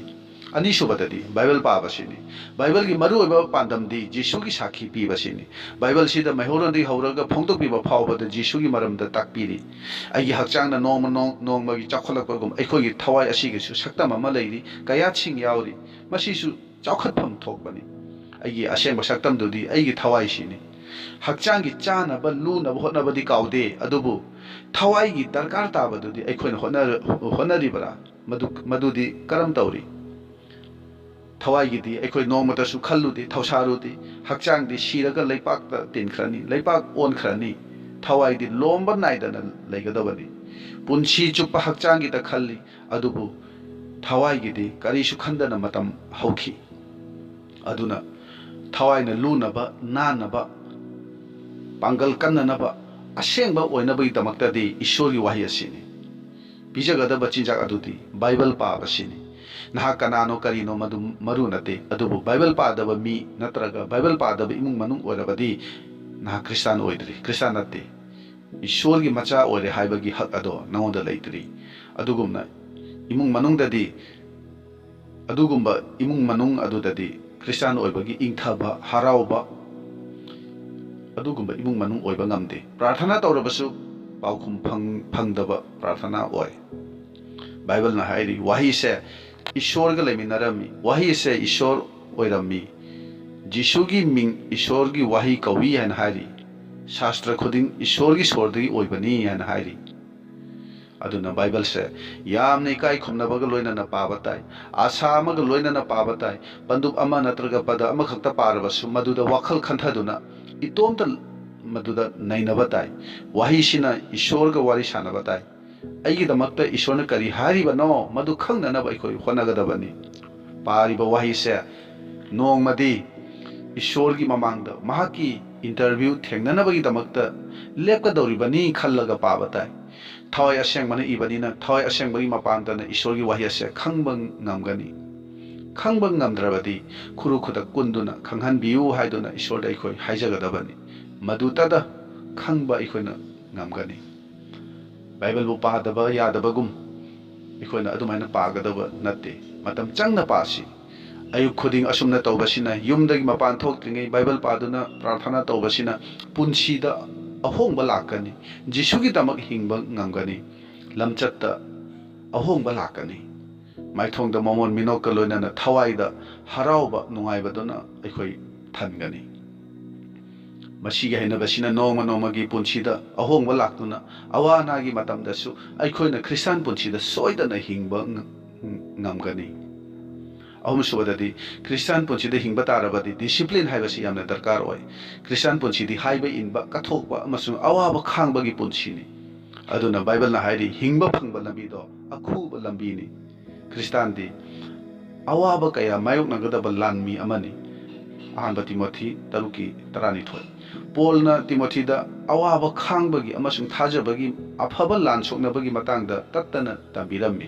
ꯑꯅꯤꯁꯨꯕꯗꯗꯤ ꯕꯥꯏꯕꯜ ꯄꯥꯕꯁꯤꯅꯤ꯫ ꯕꯥꯏꯕꯜꯒꯤ ꯃꯔꯨꯑꯣꯏꯕ ꯄꯥꯟꯗꯝꯗꯤ ꯖꯤꯁꯨꯒꯤ ꯁꯥꯈꯤ ꯄꯤꯕꯁꯤꯅꯤ꯫ ꯕꯥꯏꯕꯜꯁꯤꯗ ꯃꯩꯍꯧꯔꯣꯟꯗꯒꯤ ꯍꯧꯔꯒ ꯐꯣꯡꯗꯣꯛꯄꯤꯕ ꯐꯥꯎꯕꯗ ꯖꯤꯁꯨꯒꯤ ꯃꯔꯝꯗ ꯇꯥꯛꯄꯤꯔꯤ꯫ ꯑꯩꯒꯤ ꯍꯛꯆꯥꯡꯅ ꯅꯣꯡꯃ ꯅꯣꯡ-, ꯅꯣꯡꯃꯒꯤ ꯆꯥꯎꯈꯠꯂꯛꯄꯒꯨꯝ ꯑꯩꯈꯣꯏꯒꯤ ꯊꯋꯥꯏ ꯑꯁꯤꯒꯤꯁꯨ ꯁꯛꯇꯝ ꯑꯃ ꯂꯩꯔꯤ, ꯀꯌꯥꯠꯁꯤꯡ ꯌꯥꯎꯔꯤ꯫ ꯃꯁꯤꯁꯨ ꯆꯥꯎꯈꯠꯐꯝ ꯊꯣꯛꯄꯅꯤ꯫ ꯑꯩꯒꯤ ꯑꯁꯦꯡꯕ ꯁꯛꯇꯝꯗꯨꯗꯤ ꯑꯩꯒꯤ ꯊꯋꯥꯏꯁꯤꯅꯤ꯫ ꯍꯛꯆꯥꯡꯒꯤ ꯆꯥꯅꯕ ꯂꯨꯅꯕ ꯍꯣꯠꯅꯕꯗꯤ ꯀꯥꯎꯗꯦ, ꯑꯗꯨꯕꯨ ꯊꯋꯥꯏꯒꯤ ꯗꯔꯀꯥꯔ ꯇꯥꯕꯗꯨꯗꯤ ꯑꯩꯈꯣꯏꯅ ꯍꯣꯠꯅꯔ-, ꯍꯣꯠꯅꯔꯤꯕ꯭ꯔꯥ? ꯃꯗꯨ, ꯃꯗꯨꯗꯤ ꯀꯔꯝ ꯇꯧꯔꯤ? ꯊꯋꯥꯏꯒꯤꯗꯤ ꯑꯩꯈꯣꯏ ꯅꯣꯡꯃꯇꯁꯨ ꯈꯜꯂꯨꯗꯦ, ꯊꯧꯁꯥꯔꯨꯗꯦ꯫ ꯍꯛꯆꯥꯡꯗꯤ ꯁꯤꯔꯒ ꯂꯩꯄꯥꯛꯇ ꯇꯤꯟꯈ꯭ꯔꯅꯤ, ꯂꯩꯄꯥꯛ ꯑꯣꯟꯈ꯭ꯔꯅꯤ꯫ ꯊꯋꯥꯏꯗꯤ ꯂꯣꯝꯕ ꯅꯥꯏꯗꯅ ꯂꯩꯒꯗꯕꯅꯤ꯫ ꯄꯨꯟꯁꯤ ꯆꯨꯞꯄ ꯍꯛꯆꯥꯡꯒꯤꯗ ꯈꯜꯂꯤ, ꯑꯗꯨꯕꯨ ꯊꯋꯥꯏꯒꯤꯗꯤ ꯀꯔꯤꯁꯨ ꯈꯟꯗꯅ ꯃꯇꯝ ꯍꯧꯈꯤ꯫ ꯑꯗꯨꯅ ꯊꯋꯥꯏꯅ ꯂꯨꯅꯕ, ꯅꯥꯟꯅꯕ, ꯄꯥꯡꯒꯜ ꯀꯟꯅꯅꯕ, ꯑꯁꯦꯡꯕ ꯑꯣꯏꯅꯕꯒꯤꯗꯃꯛꯇꯗꯤ ꯏꯁꯣꯔꯒꯤ ꯋꯥꯍꯩ ꯑꯁꯤꯅꯤ꯫ ꯄꯤꯖꯒꯗꯕ ꯆꯤꯟꯖꯥꯛ ꯑꯗꯨꯗꯤ ꯕꯥꯏꯕꯜ ꯄꯥꯕꯁꯤꯅꯤ꯫ ꯅꯍꯥꯛ ꯀꯅꯥꯅꯣ ꯀꯔꯤꯅꯣ ꯃꯗꯨ ꯃꯔꯨ ꯅꯠꯇꯦ, ꯑꯗꯨꯕꯨ ꯕꯥꯏꯕꯜ ꯄꯥꯗꯕ ꯃꯤ ꯅꯠꯇ꯭ꯔꯒ ꯕꯥꯏꯕꯜ ꯄꯥꯗꯕ ꯏꯃꯨꯡ ꯃꯅꯨꯡ ꯑꯣꯏꯔꯕꯗꯤ ꯅꯍꯥꯛ ꯈ꯭ꯔꯤꯁꯇꯥꯟ ꯑꯣꯏꯗ꯭ꯔꯤ, ꯈ꯭ꯔꯤꯁꯇꯥꯟ ꯅꯠꯇꯦ꯫ ꯏꯁꯣꯔꯒꯤ ꯃꯆꯥ ꯑꯣꯏꯔꯦ ꯍꯥꯏꯕꯒꯤ ꯍꯛ ꯑꯗꯣ ꯅꯉꯣꯟꯗ ꯂꯩꯇ꯭ꯔꯤ꯫ ꯑꯗꯨꯒꯨꯝꯅ ꯏꯃꯨꯡ ꯃꯅꯨꯡꯗꯗꯤ, ꯑꯗꯨꯒꯨꯝꯕ ꯏꯃꯨꯡ ꯃꯅꯨꯡ ꯑꯗꯨꯗꯗꯤ ꯈ꯭ꯔꯤꯁꯇꯥꯟ ꯑꯣꯏꯕꯒꯤ ꯏꯪꯊꯕ, ꯍꯔꯥꯎꯕ, ꯑꯗꯨꯒꯨꯝꯕ ꯏꯃꯨꯡ ꯃꯅꯨꯡ ꯑꯣꯏꯕ ꯉꯝꯗꯦ꯫ ꯄ꯭ꯔꯥꯔꯊꯅꯥ ꯇꯧꯔꯕꯁꯨ ꯄꯥꯎꯈꯨꯝ ꯐꯪ-, ꯐꯪꯗꯕ ꯄ꯭ꯔꯥꯔꯊꯅꯥ ꯑꯣꯏ꯫ ꯕꯥꯏꯕꯜꯅ ꯍꯥꯏꯔꯤ, ꯋꯥꯍꯩꯁꯦ ꯏꯁꯣꯔꯒ ꯂꯩꯃꯤꯟꯅꯔꯝꯃꯤ, ꯋꯥꯍꯩꯁꯦ ꯏꯁꯣꯔ ꯑꯣꯏꯔꯝꯃꯤ꯫ ꯖꯤꯁꯨꯒꯤ ꯃꯤꯡ ꯏꯁꯣꯔꯒꯤ ꯋꯥꯍꯩ ꯀꯧꯏ ꯍꯥꯏꯅ ꯍꯥꯏꯔꯤ꯫ ꯁꯥꯁꯇ꯭ꯔ ꯈꯨꯗꯤꯡ ꯏꯁꯣꯔꯒꯤ ꯁꯣꯔꯗꯒꯤ ꯑꯣꯏꯕꯅꯤ ꯍꯥꯏꯅ ꯍꯥꯏꯔꯤ꯫ ꯑꯗꯨꯅ ꯕꯥꯏꯕꯜꯁꯦ ꯌꯥꯝꯅ ꯏꯀꯥꯏ ꯈꯨꯝꯅꯕꯒ ꯂꯣꯏꯅꯅ ꯄꯥꯕ ꯇꯥꯏ, ꯑꯥꯁꯥ ꯑꯃꯒ ꯂꯣꯏꯅꯅ ꯄꯥꯕ ꯇꯥꯏ꯫ ꯄꯟꯗꯨꯞ ꯑꯃ ꯅꯠꯇ꯭ꯔꯒ ꯄꯗ ꯑꯃꯈꯛꯇ ꯄꯥꯔꯕꯁꯨ ꯃꯗꯨꯗ ꯋꯥꯈꯜ ꯈꯟꯊꯗꯨꯅ ꯏꯇꯣꯝꯇ ꯃꯗꯨꯗ ꯅꯩꯅꯕ ꯇꯥꯏ꯫ ꯋꯥꯍꯩꯁꯤꯅ ꯏꯁꯣꯔꯒ ꯋꯥꯔꯤ ꯁꯥꯟꯅꯕ ꯇꯥꯏ꯫ ꯑꯩꯒꯤꯗꯃꯛꯇ ꯏꯁꯣꯔꯅ ꯀꯔꯤ ꯍꯥꯏꯔꯤꯕꯅꯣ, ꯃꯗꯨ ꯈꯪꯅꯅꯕ ꯑꯩꯈꯣꯏ ꯍꯣꯠꯅꯒꯗꯕꯅꯤ꯫ ꯄꯥꯔꯤꯕ ꯋꯥꯍꯩꯁꯦ ꯅꯣꯡꯃꯗꯤ ꯏꯁꯣꯔꯒꯤ ꯃꯃꯥꯡꯗ ꯃꯍꯥꯛꯀꯤ ꯏꯟꯇꯔꯚ꯭ꯌꯨ ꯊꯦꯡꯅꯅꯕꯒꯤꯗꯃꯛꯇ ꯂꯦꯞꯀꯗꯧꯔꯤꯕꯅꯤ ꯈꯜꯂꯒ ꯄꯥꯕ ꯇꯥꯏ꯫ ꯊꯋꯥꯏ ꯑꯁꯦꯡꯕꯅ ꯏꯕꯅꯤꯅ ꯊꯋꯥꯏ ꯑꯁꯦꯡꯕꯒꯤ ꯃꯄꯥꯟꯗꯅ ꯏꯁꯣꯔꯒꯤ ꯋꯥꯍꯩ ꯑꯁꯦ ꯈꯪꯕ ꯉꯝꯒꯅꯤ꯫ ꯈꯪꯕ ꯉꯝꯗ꯭ꯔꯕꯗꯤ ꯈꯨꯔꯨ ꯈꯨꯗꯛ ꯀꯨꯟꯗꯨꯅ ꯈꯪꯍꯟꯕꯤꯌꯨ ꯍꯥꯏꯗꯨꯅ ꯏꯁꯣꯔꯗ ꯑꯩꯈꯣꯏ ꯍꯥꯏꯖꯒꯗꯕꯅꯤ꯫ ꯃꯗꯨꯇꯗ ꯈꯪꯕ ꯑꯩꯈꯣꯏꯅ ꯉꯝꯒꯅꯤ꯫ ꯕꯥꯏꯕꯜꯕꯨ ꯄꯥꯗꯕ ꯌꯥꯗꯕꯒꯨꯝ ꯑꯩꯈꯣꯏꯅ ꯑꯗꯨꯃꯥꯏꯅ ꯄꯥꯒꯗꯕ ꯅꯠꯇꯦ꯫ ꯃꯇꯝ ꯆꯪꯅ ꯄꯥꯁꯤ꯫ ꯑꯌꯨꯛ ꯈꯨꯗꯤꯡ ꯑꯁꯨꯝꯅ ꯇꯧꯕꯁꯤꯅ, ꯌꯨꯝꯗꯒꯤ ꯃꯄꯥꯟ ꯊꯣꯛꯇ꯭ꯔꯤꯉꯩ ꯕꯥꯏꯕꯜ ꯄꯥꯗꯨꯅ ꯄ꯭ꯔꯥꯔꯊꯅꯥ ꯇꯧꯕꯁꯤꯅ ꯄꯨꯟꯁꯤꯗ ꯑꯍꯣꯡꯕ ꯂꯥꯛꯀꯅꯤ꯫ ꯖꯤꯁꯨꯒꯤꯗꯃꯛ ꯍꯤꯡꯕ ꯉꯝꯒꯅꯤ꯫ ꯂꯝꯆꯠꯇ ꯑꯍꯣꯡꯕ ꯂꯥꯛꯀꯅꯤ꯫ ꯃꯥꯏꯊꯣꯡꯗ ꯃꯃꯣꯟ ꯃꯤꯅꯣꯛꯀ ꯂꯣꯏꯅꯅ ꯊꯋꯥꯏꯗ ꯍꯔꯥꯎꯕ ꯅꯨꯡꯉꯥꯏꯕꯗꯨꯅ ꯑꯩꯈꯣꯏ ꯊꯟꯒꯅꯤ꯫ ꯃꯁꯤꯒꯤ ꯍꯩꯅꯕꯁꯤꯅ ꯅꯣꯡꯃ ꯅꯣꯡꯃꯒꯤ ꯄꯨꯟꯁꯤꯗ ꯑꯍꯣꯡꯕ ꯂꯥꯛꯇꯨꯅ, ꯑꯋꯥ ꯑꯅꯥꯒꯤ ꯃꯇꯝꯗꯁꯨ ꯑꯩꯈꯣꯏꯅ ꯈ꯭ꯔꯤꯁꯇꯥꯟ ꯄꯨꯟꯁꯤꯗ ꯁꯣꯏꯗꯅ ꯍꯤꯡꯕ ꯉ-, ꯉꯝꯒꯅꯤ꯫ ꯑꯍꯨꯝꯁꯨꯕꯗꯗꯤ, ꯈ꯭ꯔꯤꯁꯇꯥꯟ ꯄꯨꯟꯁꯤꯗ ꯍꯤꯡꯕ ꯇꯥꯔꯕꯗꯤ ꯗꯤꯁꯤꯄ꯭ꯂꯤꯟ ꯍꯥꯏꯕꯁꯤ ꯌꯥꯝꯅ ꯗꯔꯀꯥꯔ ꯑꯣꯏ꯫ ꯈ꯭ꯔꯤꯁꯇꯥꯟ ꯄꯨꯟꯁꯤꯗꯤ ꯍꯥꯏꯕ ꯏꯟꯕ, ꯀꯠꯊꯣꯛꯄ ꯑꯃꯁꯨꯡ ꯑꯋꯥꯕ ꯈꯥꯡꯕꯒꯤ ꯄꯨꯟꯁꯤꯅꯤ꯫ ꯑꯗꯨꯅ ꯕꯥꯏꯕꯜꯅ ꯍꯥꯏꯔꯤ, ꯍꯤꯡꯕ ꯐꯪꯕ ꯂꯝꯕꯤꯗꯣ ꯑꯈꯨꯕ ꯂꯝꯕꯤꯅꯤ꯫ ꯈ꯭ꯔꯤꯁꯇꯥꯟꯗꯤ ꯑꯋꯥꯕ ꯀꯌꯥ ꯃꯥꯌꯣꯛꯅꯒꯗꯕ ꯂꯥꯟꯃꯤ ꯑꯃꯅꯤ꯫ ꯑꯍꯥꯟꯕ ꯇꯤꯃꯣꯊꯤ ꯇꯔꯨꯛꯀꯤ ꯇꯔꯥꯅꯤꯊꯣꯏ꯫ ꯄꯣꯜꯅ ꯇꯤꯃꯣꯊꯤꯗ ꯑꯋꯥꯕ ꯈꯥꯡꯕꯒꯤ ꯑꯃꯁꯨꯡ ꯊꯥꯖꯕꯒꯤ ꯑꯐꯕ ꯂꯥꯟ ꯁꯣꯛꯅꯕꯒꯤ ꯃꯇꯥꯡꯗ ꯇꯠꯇꯅ ꯇꯝꯕꯤꯔꯝꯃꯤ꯫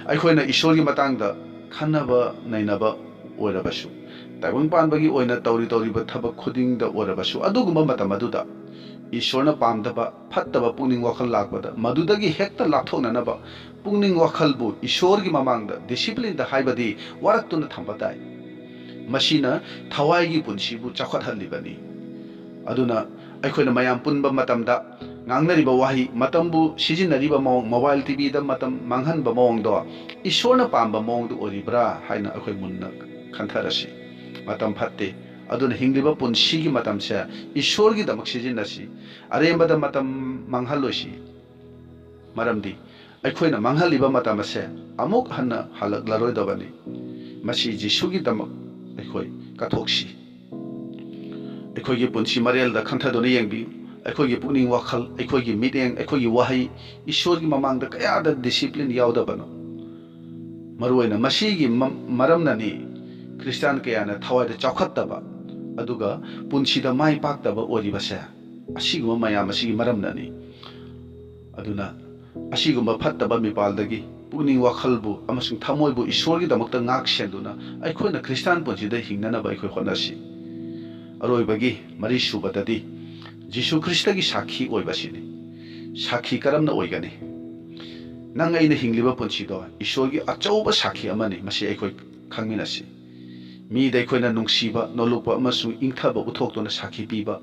ꯑꯩꯈꯣꯏꯅ ꯏꯁꯣꯔꯒꯤ ꯃꯇꯥꯡꯗ ꯈꯟꯅꯕ ꯅꯩꯅꯕ ꯑꯣꯏꯔꯕꯁꯨ, ꯇꯥꯏꯕꯪ ꯄꯥꯟꯕꯒꯤ ꯑꯣꯏꯅ ꯇꯧꯔꯤ ꯇꯧꯔꯤꯕ ꯊꯕꯛ ꯈꯨꯗꯤꯡꯗ ꯑꯣꯏꯔꯕꯁꯨ, ꯑꯗꯨꯒꯨꯝꯕ ꯃꯇꯝ ꯑꯗꯨꯗ ꯏꯁꯣꯔꯅ ꯄꯥꯝꯗꯕ ꯐꯠꯇꯕ ꯄꯨꯛꯅꯤꯡ ꯋꯥꯈꯜ ꯂꯥꯛꯄꯗ, ꯃꯗꯨꯗꯒꯤ ꯍꯦꯛꯇ ꯂꯥꯞꯊꯣꯛꯅꯅꯕ ꯄꯨꯛꯅꯤꯡ ꯋꯥꯈꯜꯕꯨ ꯏꯁꯣꯔꯒꯤ ꯃꯃꯥꯡꯗ ꯗꯤꯁꯤꯄ꯭ꯂꯤꯟꯗ, ꯍꯥꯏꯕꯗꯤ ꯋꯥꯔꯛꯇꯨꯅ ꯊꯝꯕ ꯇꯥꯏ꯫ ꯃꯁꯤꯅ ꯊꯋꯥꯏꯒꯤ ꯄꯨꯟꯁꯤꯕꯨ ꯆꯥꯎꯈꯠꯍꯜꯂꯤꯕꯅꯤ꯫ ꯑꯗꯨꯅ ꯑꯩꯈꯣꯏꯅ ꯃꯌꯥꯝ ꯄꯨꯟꯕ ꯃꯇꯝꯗ ꯉꯥꯡꯅꯔꯤꯕ ꯋꯥꯍꯩ, ꯃꯇꯝꯕꯨ ꯁꯤꯖꯤꯟꯅꯔꯤꯕ ꯃꯑꯣꯡ, ꯃꯣꯕꯥꯏꯜ, ꯇꯤꯚꯤꯗ ꯃꯇꯝ ꯃꯥꯡꯍꯟꯕ ꯃꯑꯣꯡꯗꯣ ꯏꯁꯣꯔꯅ ꯄꯥꯝꯕ ꯃꯑꯣꯡꯗ ꯑꯣꯏꯔꯤꯕ꯭ꯔꯥ ꯍꯥꯏꯅ ꯑꯩꯈꯣꯏ ꯃꯨꯟꯅ ꯈꯟꯊꯔꯁꯤ꯫ ꯃꯇꯝ ꯐꯠꯇꯦ꯫ ꯑꯗꯨꯅ ꯍꯤꯡꯂꯤꯕ ꯄꯨꯟꯁꯤꯒꯤ ꯃꯇꯝꯁꯦ ꯏꯁꯣꯔꯒꯤꯗꯃꯛ ꯁꯤꯖꯤꯟꯅꯁꯤ꯫ ꯑꯔꯦꯝꯕꯗ ꯃꯇꯝ ꯃꯥꯡꯍꯜꯂꯣꯏꯁꯤ꯫ ꯃꯔꯝꯗꯤ ꯑꯩꯈꯣꯏꯅ ꯃꯥꯡꯍꯜꯂꯤꯕ ꯃꯇꯝ ꯑꯁꯦ ꯑꯃꯨꯛ ꯍꯟꯅ ꯍꯜꯂꯛꯂꯔꯣꯏꯗꯕꯅꯤ꯫ ꯃꯁꯤ ꯖꯤꯁꯨꯒꯤꯗꯃꯛ ꯑꯩꯈꯣꯏ ꯀꯠꯊꯣꯛꯁꯤ꯫ ꯑꯩꯈꯣꯏꯒꯤ ꯄꯨꯟꯁꯤ ꯃꯔꯦꯜꯗ ꯈꯟꯊꯗꯨꯅ ꯌꯦꯡꯕꯤꯌꯨ꯫ ꯑꯩꯈꯣꯏꯒꯤ ꯄꯨꯛꯅꯤꯡ ꯋꯥꯈꯜ, ꯑꯩꯈꯣꯏꯒꯤ ꯃꯤꯠꯌꯦꯡ, ꯑꯩꯈꯣꯏꯒꯤ ꯋꯥꯍꯩ ꯏꯁꯣꯔꯒꯤ ꯃꯃꯥꯡꯗ ꯀꯌꯥꯗ ꯗꯤꯁꯤꯄ꯭ꯂꯤꯟ ꯌꯥꯎꯗꯕꯅꯣ? ꯃꯔꯨꯑꯣꯏꯅ ꯃꯁꯤꯒꯤ ꯃ-, ꯃꯔꯝꯅꯅꯤ ꯈ꯭ꯔꯤꯁꯇꯤꯌꯥꯟ ꯀꯌꯥꯅ ꯊꯋꯥꯏꯗ ꯆꯥꯎꯈꯠꯇꯕ, ꯑꯗꯨꯒ ꯄꯨꯟꯁꯤꯗ ꯃꯥꯏ ꯄꯥꯛꯇꯕ ꯑꯣꯏꯔꯤꯕꯁꯦ꯫ ꯑꯁꯤꯒꯨꯝꯕ ꯃꯌꯥꯝ ꯑꯁꯤꯒꯤ ꯃꯔꯝꯅꯅꯤ꯫ ꯑꯗꯨꯅ ꯑꯁꯤꯒꯨꯝꯕ ꯐꯠꯇꯕ ꯃꯤꯄꯥꯜꯗꯒꯤ ꯄꯨꯛꯅꯤꯡ ꯋꯥꯈꯜꯕꯨ ꯑꯃꯁꯨꯡ ꯊꯃꯣꯏꯕꯨ ꯏꯁꯣꯔꯒꯤꯗꯃꯛꯇ ꯉꯥꯛ ꯁꯦꯟꯗꯨꯅ ꯑꯩꯈꯣꯏꯅ ꯈ꯭ꯔꯤꯁꯇꯥꯟ ꯄꯨꯟꯁꯤꯗ ꯍꯤꯡꯅꯅꯕ ꯑꯩꯈꯣꯏ ꯍꯣꯠꯅꯁꯤ꯫ ꯑꯔꯣꯏꯕꯒꯤ ꯃꯔꯤ ꯁꯨꯕꯗꯗꯤ ꯖꯤꯁꯨ ꯈ꯭ꯔꯤꯁꯇꯒꯤ ꯁꯥꯈꯤ ꯑꯣꯏꯕꯁꯤꯅꯤ꯫ ꯁꯥꯈꯤ ꯀꯔꯝꯅ ꯑꯣꯏꯒꯅꯤ? ꯅꯪ ꯑꯩꯅ ꯍꯤꯡꯂꯤꯕ ꯄꯨꯟꯁꯤꯗꯣ ꯏꯁꯣꯔꯒꯤ ꯑꯆꯧꯕ ꯁꯥꯈꯤ ꯑꯃꯅꯤ, ꯃꯁꯤ ꯑꯩꯈꯣꯏ ꯈꯪꯃꯤꯟꯅꯁꯤ꯫ ꯃꯤꯗ ꯑꯩꯈꯣꯏꯅ ꯅꯨꯡꯁꯤꯕ, ꯅꯣꯂꯨꯛꯄ ꯑꯃꯁꯨꯡ ꯏꯪꯊꯕ ꯎꯠꯊꯣꯛꯇꯨꯅ ꯁꯥꯈꯤ ꯄꯤꯕ꯫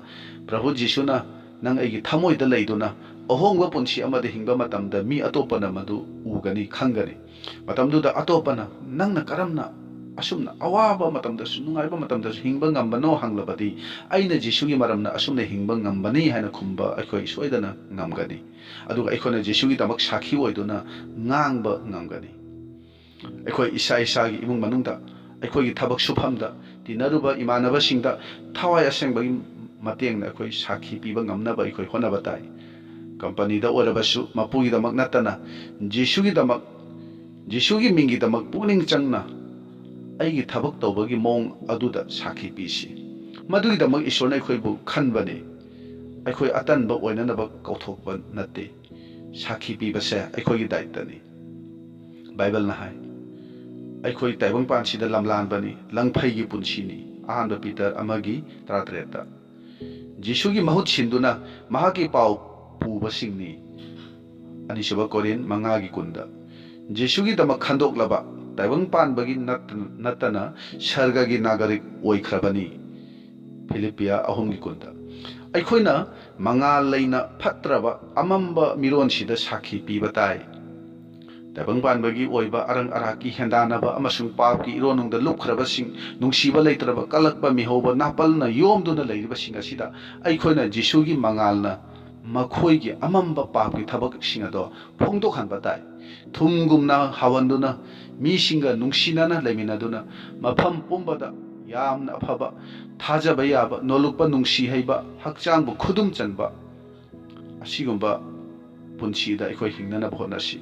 ꯄ꯭ꯔꯚꯨ ꯖꯤꯁꯨꯅ ꯅꯪ ꯑꯩꯒꯤ ꯊꯃꯣꯏꯗ ꯂꯩꯗꯨꯅ ꯑꯍꯣꯡꯕ ꯄꯨꯟꯁꯤ ꯑꯃꯗ ꯍꯤꯡꯕ ꯃꯇꯝꯗ ꯃꯤ ꯑꯇꯣꯞꯄꯅ ꯃꯗꯨ ꯎꯒꯅꯤ, ꯈꯪꯒꯅꯤ꯫ ꯃꯇꯝꯗꯨꯗ ꯑꯇꯣꯞꯄꯅ ꯅꯪꯅ ꯀꯔꯝꯅ ꯑꯁꯨꯝꯅ ꯑꯋꯥꯕ ꯃꯇꯝꯗꯁꯨ ꯅꯨꯡꯉꯥꯏꯕ ꯃꯇꯝꯗꯁꯨ ꯍꯤꯡꯕ ꯉꯝꯕꯅꯣ ꯍꯪꯂꯕꯗꯤ, ꯑꯩꯅ ꯖꯤꯁꯨꯒꯤ ꯃꯔꯝꯅ ꯑꯁꯨꯝꯅ ꯍꯤꯡꯕ ꯉꯝꯕꯅꯤ ꯍꯥꯏꯅ ꯈꯨꯝꯕ ꯑꯩꯈꯣꯏ ꯁꯣꯏꯗꯅ ꯉꯝꯒꯅꯤ꯫ ꯑꯗꯨꯒ ꯑꯩꯈꯣꯏꯅ ꯖꯤꯁꯨꯒꯤꯗꯃꯛ ꯁꯥꯈꯤ ꯑꯣꯏꯗꯨꯅ ꯉꯥꯡꯕ ꯉꯝꯒꯅꯤ꯫ ꯑꯩꯈꯣꯏ ꯏꯁꯥ ꯏꯁꯥꯒꯤ ꯏꯃꯨꯡ ꯃꯅꯨꯡꯗ, ꯑꯩꯈꯣꯏꯒꯤ ꯊꯕꯛ ꯁꯨꯐꯝꯗ, ꯇꯤꯟꯅꯔꯨꯕ ꯏꯃꯥꯟꯅꯕꯁꯤꯡꯗ ꯊꯋꯥꯏ ꯑꯁꯦꯡꯕꯒꯤ ꯃꯇꯦꯡꯅ ꯑꯩꯈꯣꯏ ꯁꯥꯈꯤ ꯄꯤꯕ ꯉꯝꯅꯕ ꯑꯩꯈꯣꯏ ꯍꯣꯠꯅꯕ ꯇꯥꯏ꯫ ꯀꯝꯄꯅꯤꯗ ꯑꯣꯏꯔꯕꯁꯨ ꯃꯄꯨꯒꯤꯗꯃꯛ ꯅꯠꯇꯅ ꯖꯤꯁꯨꯒꯤꯗꯃꯛ, ꯖꯤꯁꯨꯒꯤ ꯃꯤꯡꯒꯤꯗꯃꯛ ꯄꯨꯛꯅꯤꯡ ꯆꯪꯅ ꯑꯩꯒꯤ ꯊꯕꯛ ꯇꯧꯕꯒꯤ ꯃꯑꯣꯡ ꯑꯗꯨꯗ ꯁꯥꯈꯤ ꯄꯤꯁꯤ꯫ ꯃꯗꯨꯒꯤꯗꯃꯛ ꯏꯁꯣꯔꯅ ꯑꯩꯈꯣꯏꯕꯨ ꯈꯟꯕꯅꯤ꯫ ꯑꯩꯈꯣꯏ ꯑꯇꯟꯕ ꯑꯣꯏꯅꯅꯕ ꯀꯧꯊꯣꯛꯄ ꯅꯠꯇꯦ꯫ ꯁꯥꯈꯤ ꯄꯤꯕꯁꯦ ꯑꯩꯈꯣꯏꯒꯤ ꯗꯥꯏꯇꯅꯤ꯫ ꯕꯥꯏꯕꯜꯅ ꯍꯥꯏ, ꯑꯩꯈꯣꯏ ꯇꯥꯏꯕꯪꯄꯥꯟꯁꯤꯗ ꯂꯝꯂꯥꯟꯕꯅꯤ, ꯂꯪꯐꯩꯒꯤ ꯄꯨꯟꯁꯤꯅꯤ꯫ ꯑꯍꯥꯟꯕ ꯄꯤꯇꯔ ꯑꯃꯒꯤ ꯇꯔꯥꯇꯔꯦꯠꯇ꯫ ꯖꯤꯁꯨꯒꯤ ꯃꯍꯨꯠ ꯁꯤꯟꯗꯨꯅ ꯃꯍꯥꯛꯀꯤ ꯄꯥꯎ ꯄꯨꯕꯁꯤꯡꯅꯤ꯫ ꯑꯅꯤꯁꯨꯕ ꯀꯣꯔꯤꯟ ꯃꯉꯥꯒꯤ ꯀꯨꯟꯗ꯫ ꯖꯤꯁꯨꯒꯤꯗꯃꯛ ꯈꯟꯗꯣꯛꯂꯕ ꯇꯥꯏꯕꯪ ꯄꯥꯟꯕꯒꯤ ꯅꯠꯇ-, ꯅꯠꯇꯅ ꯁꯔꯒꯒꯤ ꯅꯥꯒꯔꯤꯛ ꯑꯣꯏꯈ꯭ꯔꯕꯅꯤ꯫ ꯐꯤꯂꯤꯞꯄꯤꯌꯥ ꯑꯍꯨꯝꯒꯤ ꯀꯨꯟꯗ꯫ ꯑꯩꯈꯣꯏꯅ ꯃꯉꯥꯜ ꯂꯩꯅ ꯐꯠꯇ꯭ꯔꯕ ꯑꯃꯝꯕ ꯃꯤꯔꯣꯟꯁꯤꯗ ꯁꯥꯈꯤ ꯄꯤꯕ ꯇꯥꯏ꯫ ꯇꯥꯏꯕꯪ ꯄꯥꯟꯕꯒꯤ ꯑꯣꯏꯕ ꯑꯔꯪ ꯑꯔꯥꯛꯀꯤ ꯍꯦꯟꯗꯥꯟꯅꯕ ꯑꯃꯁꯨꯡ ꯄꯥꯞꯀꯤ ꯏꯔꯣꯟꯅꯨꯡꯗ ꯂꯨꯞꯈ꯭ꯔꯕꯁꯤꯡ, ꯅꯨꯡꯁꯤꯕ ꯂꯩꯇ꯭ꯔꯕ, ꯀꯜꯂꯛꯄ, ꯃꯤꯍꯧꯕ, ꯅꯥꯄꯜꯅ ꯌꯣꯝꯗꯨꯅ ꯂꯩꯔꯤꯕꯁꯤꯡ ꯑꯁꯤꯗ ꯑꯩꯈꯣꯏꯅ ꯖꯤꯁꯨꯒꯤ ꯃꯉꯥꯜꯅ ꯃꯈꯣꯏꯒꯤ ꯑꯃꯝꯕ ꯄꯥꯞꯀꯤ ꯊꯕꯛꯁꯤꯡ ꯑꯗꯣ ꯐꯣꯡꯗꯣꯛꯍꯟꯕ ꯇꯥꯏ꯫ ꯊꯨꯝꯒꯨꯝꯅ ꯍꯥꯎꯍꯟꯗꯨꯅ, ꯃꯤꯁꯤꯡꯒ ꯅꯨꯡꯁꯤꯅꯅ ꯂꯩꯃꯤꯟꯅꯗꯨꯅ, ꯃꯐꯝ ꯄꯨꯝꯕꯗ ꯌꯥꯝꯅ ꯑꯐꯕ, ꯊꯥꯖꯕ ꯌꯥꯕ, ꯅꯣꯂꯨꯛꯄ, ꯅꯨꯡꯁꯤ ꯍꯩꯕ, ꯍꯛꯆꯥꯡꯕꯨ ꯈꯨꯗꯨꯝ ꯆꯟꯕ, ꯑꯁꯤꯒꯨꯝꯕ ꯄꯨꯟꯁꯤꯗ ꯑꯩꯈꯣꯏ ꯍꯤꯡꯅꯅꯕ ꯍꯣꯠꯅꯁꯤ꯫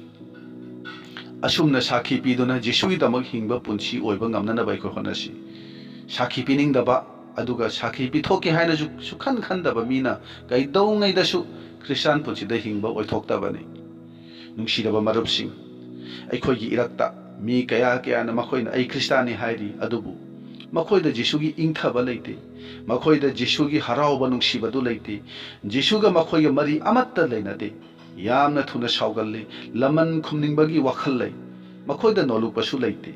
ꯑꯁꯨꯝꯅ ꯁꯥꯈꯤ ꯄꯤꯗꯨꯅ ꯖꯤꯁꯨꯒꯤꯗꯃꯛ ꯍꯤꯡꯕ ꯄꯨꯟꯁꯤ ꯑꯣꯏꯕ ꯉꯝꯅꯅꯕ ꯑꯩꯈꯣꯏ ꯍꯣꯠꯅꯁꯤ꯫ ꯁꯥꯈꯤ ꯄꯤꯅꯤꯡꯗꯕ, ꯑꯗꯨꯒ ꯁꯥꯈꯤ ꯄꯤꯊꯣꯛꯀꯦ ꯍꯥꯏꯅꯁꯨ ꯁꯨꯈꯟ ꯈꯟꯗꯕ ꯃꯤꯅ ꯀꯩꯗꯧꯉꯩꯗꯁꯨ ꯈ꯭ꯔꯤꯁꯇꯥꯟ ꯄꯨꯟꯁꯤꯗ ꯍꯤꯡꯕ ꯑꯣꯏꯊꯣꯛꯇꯕꯅꯤ꯫ ꯅꯨꯡꯁꯤꯔꯕ ꯃꯔꯨꯞꯁꯤꯡ, ꯑꯩꯈꯣꯏꯒꯤ ꯏꯔꯛꯇ ꯃꯤ ꯀꯌꯥ ꯀꯌꯥꯅ ꯃꯈꯣꯏꯅ "ꯑꯩ ꯈ꯭ꯔꯤꯁꯇꯥꯟꯅꯤ" ꯍꯥꯏꯔꯤ, ꯑꯗꯨꯕꯨ ꯃꯈꯣꯏꯗ ꯖꯤꯁꯨꯒꯤ ꯏꯪꯊꯕ ꯂꯩꯇꯦ, ꯃꯈꯣꯏꯗ ꯖꯤꯁꯨꯒꯤ ꯍꯔꯥꯎꯕ ꯅꯨꯡꯁꯤꯕꯗꯨ ꯂꯩꯇꯦ, ꯖꯤꯁꯨꯒ ꯃꯈꯣꯏꯒ ꯃꯔꯤ ꯑꯃꯠꯇ ꯂꯩꯅꯗꯦ꯫ ꯌꯥꯝꯅ ꯊꯨꯅ ꯁꯥꯎꯒꯜꯂꯤ, ꯂꯃꯟ ꯈꯨꯝꯅꯤꯡꯕꯒꯤ ꯋꯥꯈꯜ ꯂꯩ, ꯃꯈꯣꯏꯗ ꯅꯣꯜꯂꯨꯛꯄꯁꯨ ꯂꯩꯇꯦ꯫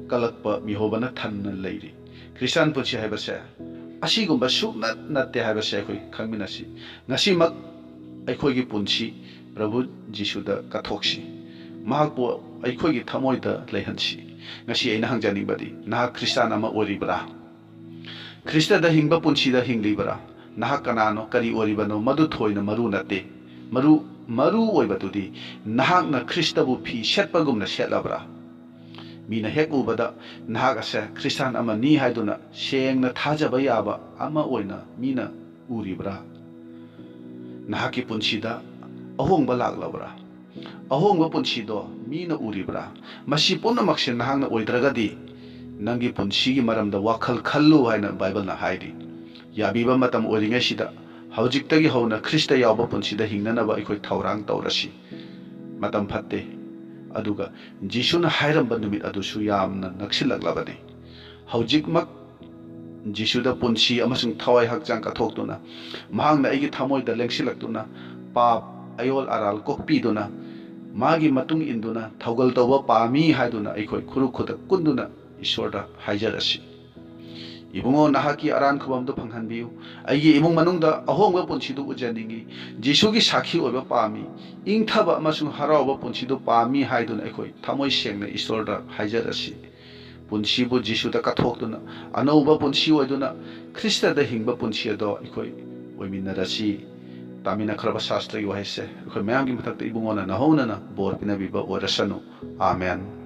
ꯀꯂꯛꯄ ꯃꯤꯍꯧꯕꯅ ꯊꯟꯅ ꯂꯩꯔꯤ꯫ ꯈ꯭ꯔꯤꯁꯇꯥꯟ ꯄꯨꯟꯁꯤ ꯍꯥꯏꯕꯁꯦ ꯑꯁꯤꯒꯨꯝꯕ ꯁꯨꯡꯅꯠ ꯅꯠꯇꯦ ꯍꯥꯏꯕꯁꯦ ꯑꯩꯈꯣꯏ ꯈꯪꯃꯤꯟꯅꯁꯤ꯫ ꯉꯁꯤꯃꯛ ꯑꯩꯈꯣꯏꯒꯤ ꯄꯨꯟꯁꯤ ꯄ꯭ꯔꯚꯨ ꯖꯤꯁꯨꯗ ꯀꯠꯊꯣꯛꯁꯤ꯫ ꯃꯍꯥꯛꯄꯨ ꯑꯩꯈꯣꯏꯒꯤ ꯊꯃꯣꯏꯗ ꯂꯩꯍꯟꯁꯤ꯫ ꯉꯁꯤ ꯑꯩꯅ ꯍꯪꯖꯅꯤꯡꯕꯗꯤ, ꯅꯍꯥꯛ ꯈ꯭ꯔꯤꯁꯇꯥꯟ ꯑꯃ ꯑꯣꯏꯔꯤꯕ꯭ꯔꯥ? ꯈ꯭ꯔꯤꯁꯇꯗ ꯍꯤꯡꯕ ꯄꯨꯟꯁꯤꯗ ꯍꯤꯡꯂꯤꯕ꯭ꯔꯥ? ꯅꯍꯥꯛ ꯀꯅꯥꯅꯣ, ꯀꯔꯤ ꯑꯣꯏꯔꯤꯕꯅꯣ, ꯃꯗꯨ ꯊꯣꯏꯅ ꯃꯔꯨ ꯅꯠꯇꯦ꯫ ꯃꯔꯨ, ꯃꯔꯨ ꯑꯣꯏꯕꯗꯨꯗꯤ ꯅꯍꯥꯛꯅ ꯈ꯭ꯔꯤꯁꯇꯕꯨ ꯐꯤ ꯁꯦꯠꯄꯒꯨꯝꯅ ꯁꯦꯠꯂꯕ꯭ꯔꯥ? ꯃꯤꯅ ꯍꯦꯛ ꯎꯕꯗ ꯅꯍꯥꯛ ꯑꯁꯦ ꯈ꯭ꯔꯤꯁꯇꯥꯟ ꯑꯃꯅꯤ ꯍꯥꯏꯗꯨꯅ ꯁꯦꯡꯅ ꯊꯥꯖꯕ ꯌꯥꯕ ꯑꯃ ꯑꯣꯏꯅ ꯃꯤꯅ ꯎꯔꯤꯕ꯭ꯔꯥ? ꯅꯍꯥꯛꯀꯤ ꯄꯨꯟꯁꯤꯗ ꯑꯍꯣꯡꯕ ꯂꯥꯛꯂꯕ꯭ꯔꯥ? ꯑꯍꯣꯡꯕ ꯄꯨꯟꯁꯤꯗꯣ ꯃꯤꯅ ꯎꯔꯤꯕ꯭ꯔꯥ? ꯃꯁꯤ ꯄꯨꯝꯅꯃꯛꯁꯦ ꯅꯍꯥꯛꯅ ꯑꯣꯏꯗ꯭ꯔꯒꯗꯤ, ꯅꯪꯒꯤ ꯄꯨꯟꯁꯤꯒꯤ ꯃꯔꯝꯗ ꯋꯥꯈꯜ ꯈꯜꯂꯨ ꯍꯥꯏꯅ ꯕꯥꯏꯕꯜꯅ ꯍꯥꯏꯔꯤ꯫ ꯌꯥꯕꯤꯕ ꯃꯇꯝ ꯑꯣꯏꯔꯤꯉꯩꯁꯤꯗ ꯍꯧꯖꯤꯛꯇꯒꯤ ꯍꯧꯅ ꯈ꯭ꯔꯤꯁꯇ ꯌꯥꯎꯕ ꯄꯨꯟꯁꯤꯗ ꯍꯤꯡꯅꯅꯕ ꯑꯩꯈꯣꯏ ꯊꯧꯔꯥꯡ ꯇꯧꯔꯁꯤ꯫ ꯃꯇꯝ ꯐꯠꯇꯦ꯫ ꯑꯗꯨꯒ ꯖꯤꯁꯨꯅ ꯍꯥꯏꯔꯝꯕ ꯅꯨꯃꯤꯠ ꯑꯗꯨꯁꯨ ꯌꯥꯝꯅ ꯅꯛꯁꯤꯜꯂꯛꯂꯕꯅꯤ꯫ ꯍꯧꯖꯤꯛꯃꯛ ꯖꯤꯁꯨꯗ ꯄꯨꯟꯁꯤ ꯑꯃꯁꯨꯡ ꯊꯋꯥꯏ ꯍꯛꯆꯥꯡ ꯀꯠꯊꯣꯛꯇꯨꯅ, ꯃꯍꯥꯛꯅ ꯑꯩꯒꯤ ꯊꯃꯣꯏꯗ ꯂꯦꯡꯁꯤꯜꯂꯛꯇꯨꯅ, ꯄꯥꯞ, ꯑꯌꯣꯜ ꯑꯔꯥꯜ ꯀꯣꯛꯄꯤꯗꯨꯅ, ꯃꯥꯒꯤ ꯃꯇꯨꯡ ꯏꯟꯗꯨꯅ ꯊꯧꯒꯜ ꯇꯧꯕ ꯄꯥꯝꯃꯤ ꯍꯥꯏꯗꯨꯅ ꯑꯩꯈꯣꯏ ꯈꯨꯔꯨ ꯈꯨꯗꯛ ꯀꯨꯟꯗꯨꯅ ꯏꯁꯣꯔꯗ ꯍꯥꯏꯖꯔꯁꯤ꯫ ꯏꯕꯨꯡꯉꯣ, ꯅꯍꯥꯛꯀꯤ ꯑꯔꯥꯟ ꯈꯨꯕꯝꯗꯨ ꯐꯪꯍꯟꯕꯤꯌꯨ꯫ ꯑꯩꯒꯤ ꯏꯃꯨꯡ ꯃꯅꯨꯡꯗ ꯑꯍꯣꯡꯕ ꯄꯨꯟꯁꯤꯗꯨ ꯎꯖꯅꯤꯡꯏ꯫ ꯖꯤꯁꯨꯒꯤ ꯁꯥꯈꯤ ꯑꯣꯏꯕ ꯄꯥꯝꯃꯤ꯫ ꯏꯪꯊꯕ ꯑꯃꯁꯨꯡ ꯍꯔꯥꯎꯕ ꯄꯨꯟꯁꯤꯗꯨ ꯄꯥꯝꯃꯤ ꯍꯥꯏꯗꯨꯅ ꯑꯩꯈꯣꯏ ꯊꯃꯣꯏ ꯁꯦꯡꯅ ꯏꯁꯣꯔꯗ ꯍꯥꯏꯖꯔꯁꯤ꯫ ꯄꯨꯟꯁꯤꯕꯨ ꯖꯤꯁꯨꯗ ꯀꯠꯊꯣꯛꯇꯨꯅ, ꯑꯅꯧꯕ ꯄꯨꯟꯁꯤ ꯑꯣꯏꯗꯨꯅ, ꯈ꯭ꯔꯤꯁꯇꯗ ꯍꯤꯡꯕ ꯄꯨꯟꯁꯤ ꯑꯗꯣ ꯑꯩꯈꯣꯏ ꯑꯣꯏꯃꯤꯟꯅꯔꯁꯤ꯫ ꯇꯥꯃꯤꯟꯅꯈ꯭ꯔꯕ ꯁꯥꯁꯇ꯭ꯔꯒꯤ ꯋꯥꯍꯩꯁꯦ ꯑꯩꯈꯣꯏ ꯃꯌꯥꯝꯒꯤ ꯃꯊꯛꯇ ꯏꯕꯨꯡꯉꯣꯅ ꯅꯍꯧꯅꯅ ꯕꯣꯔ ꯄꯤꯅꯕꯤꯕ ꯑꯣꯏꯔꯁꯅꯨ꯫ ꯑꯥꯃꯦꯟ꯫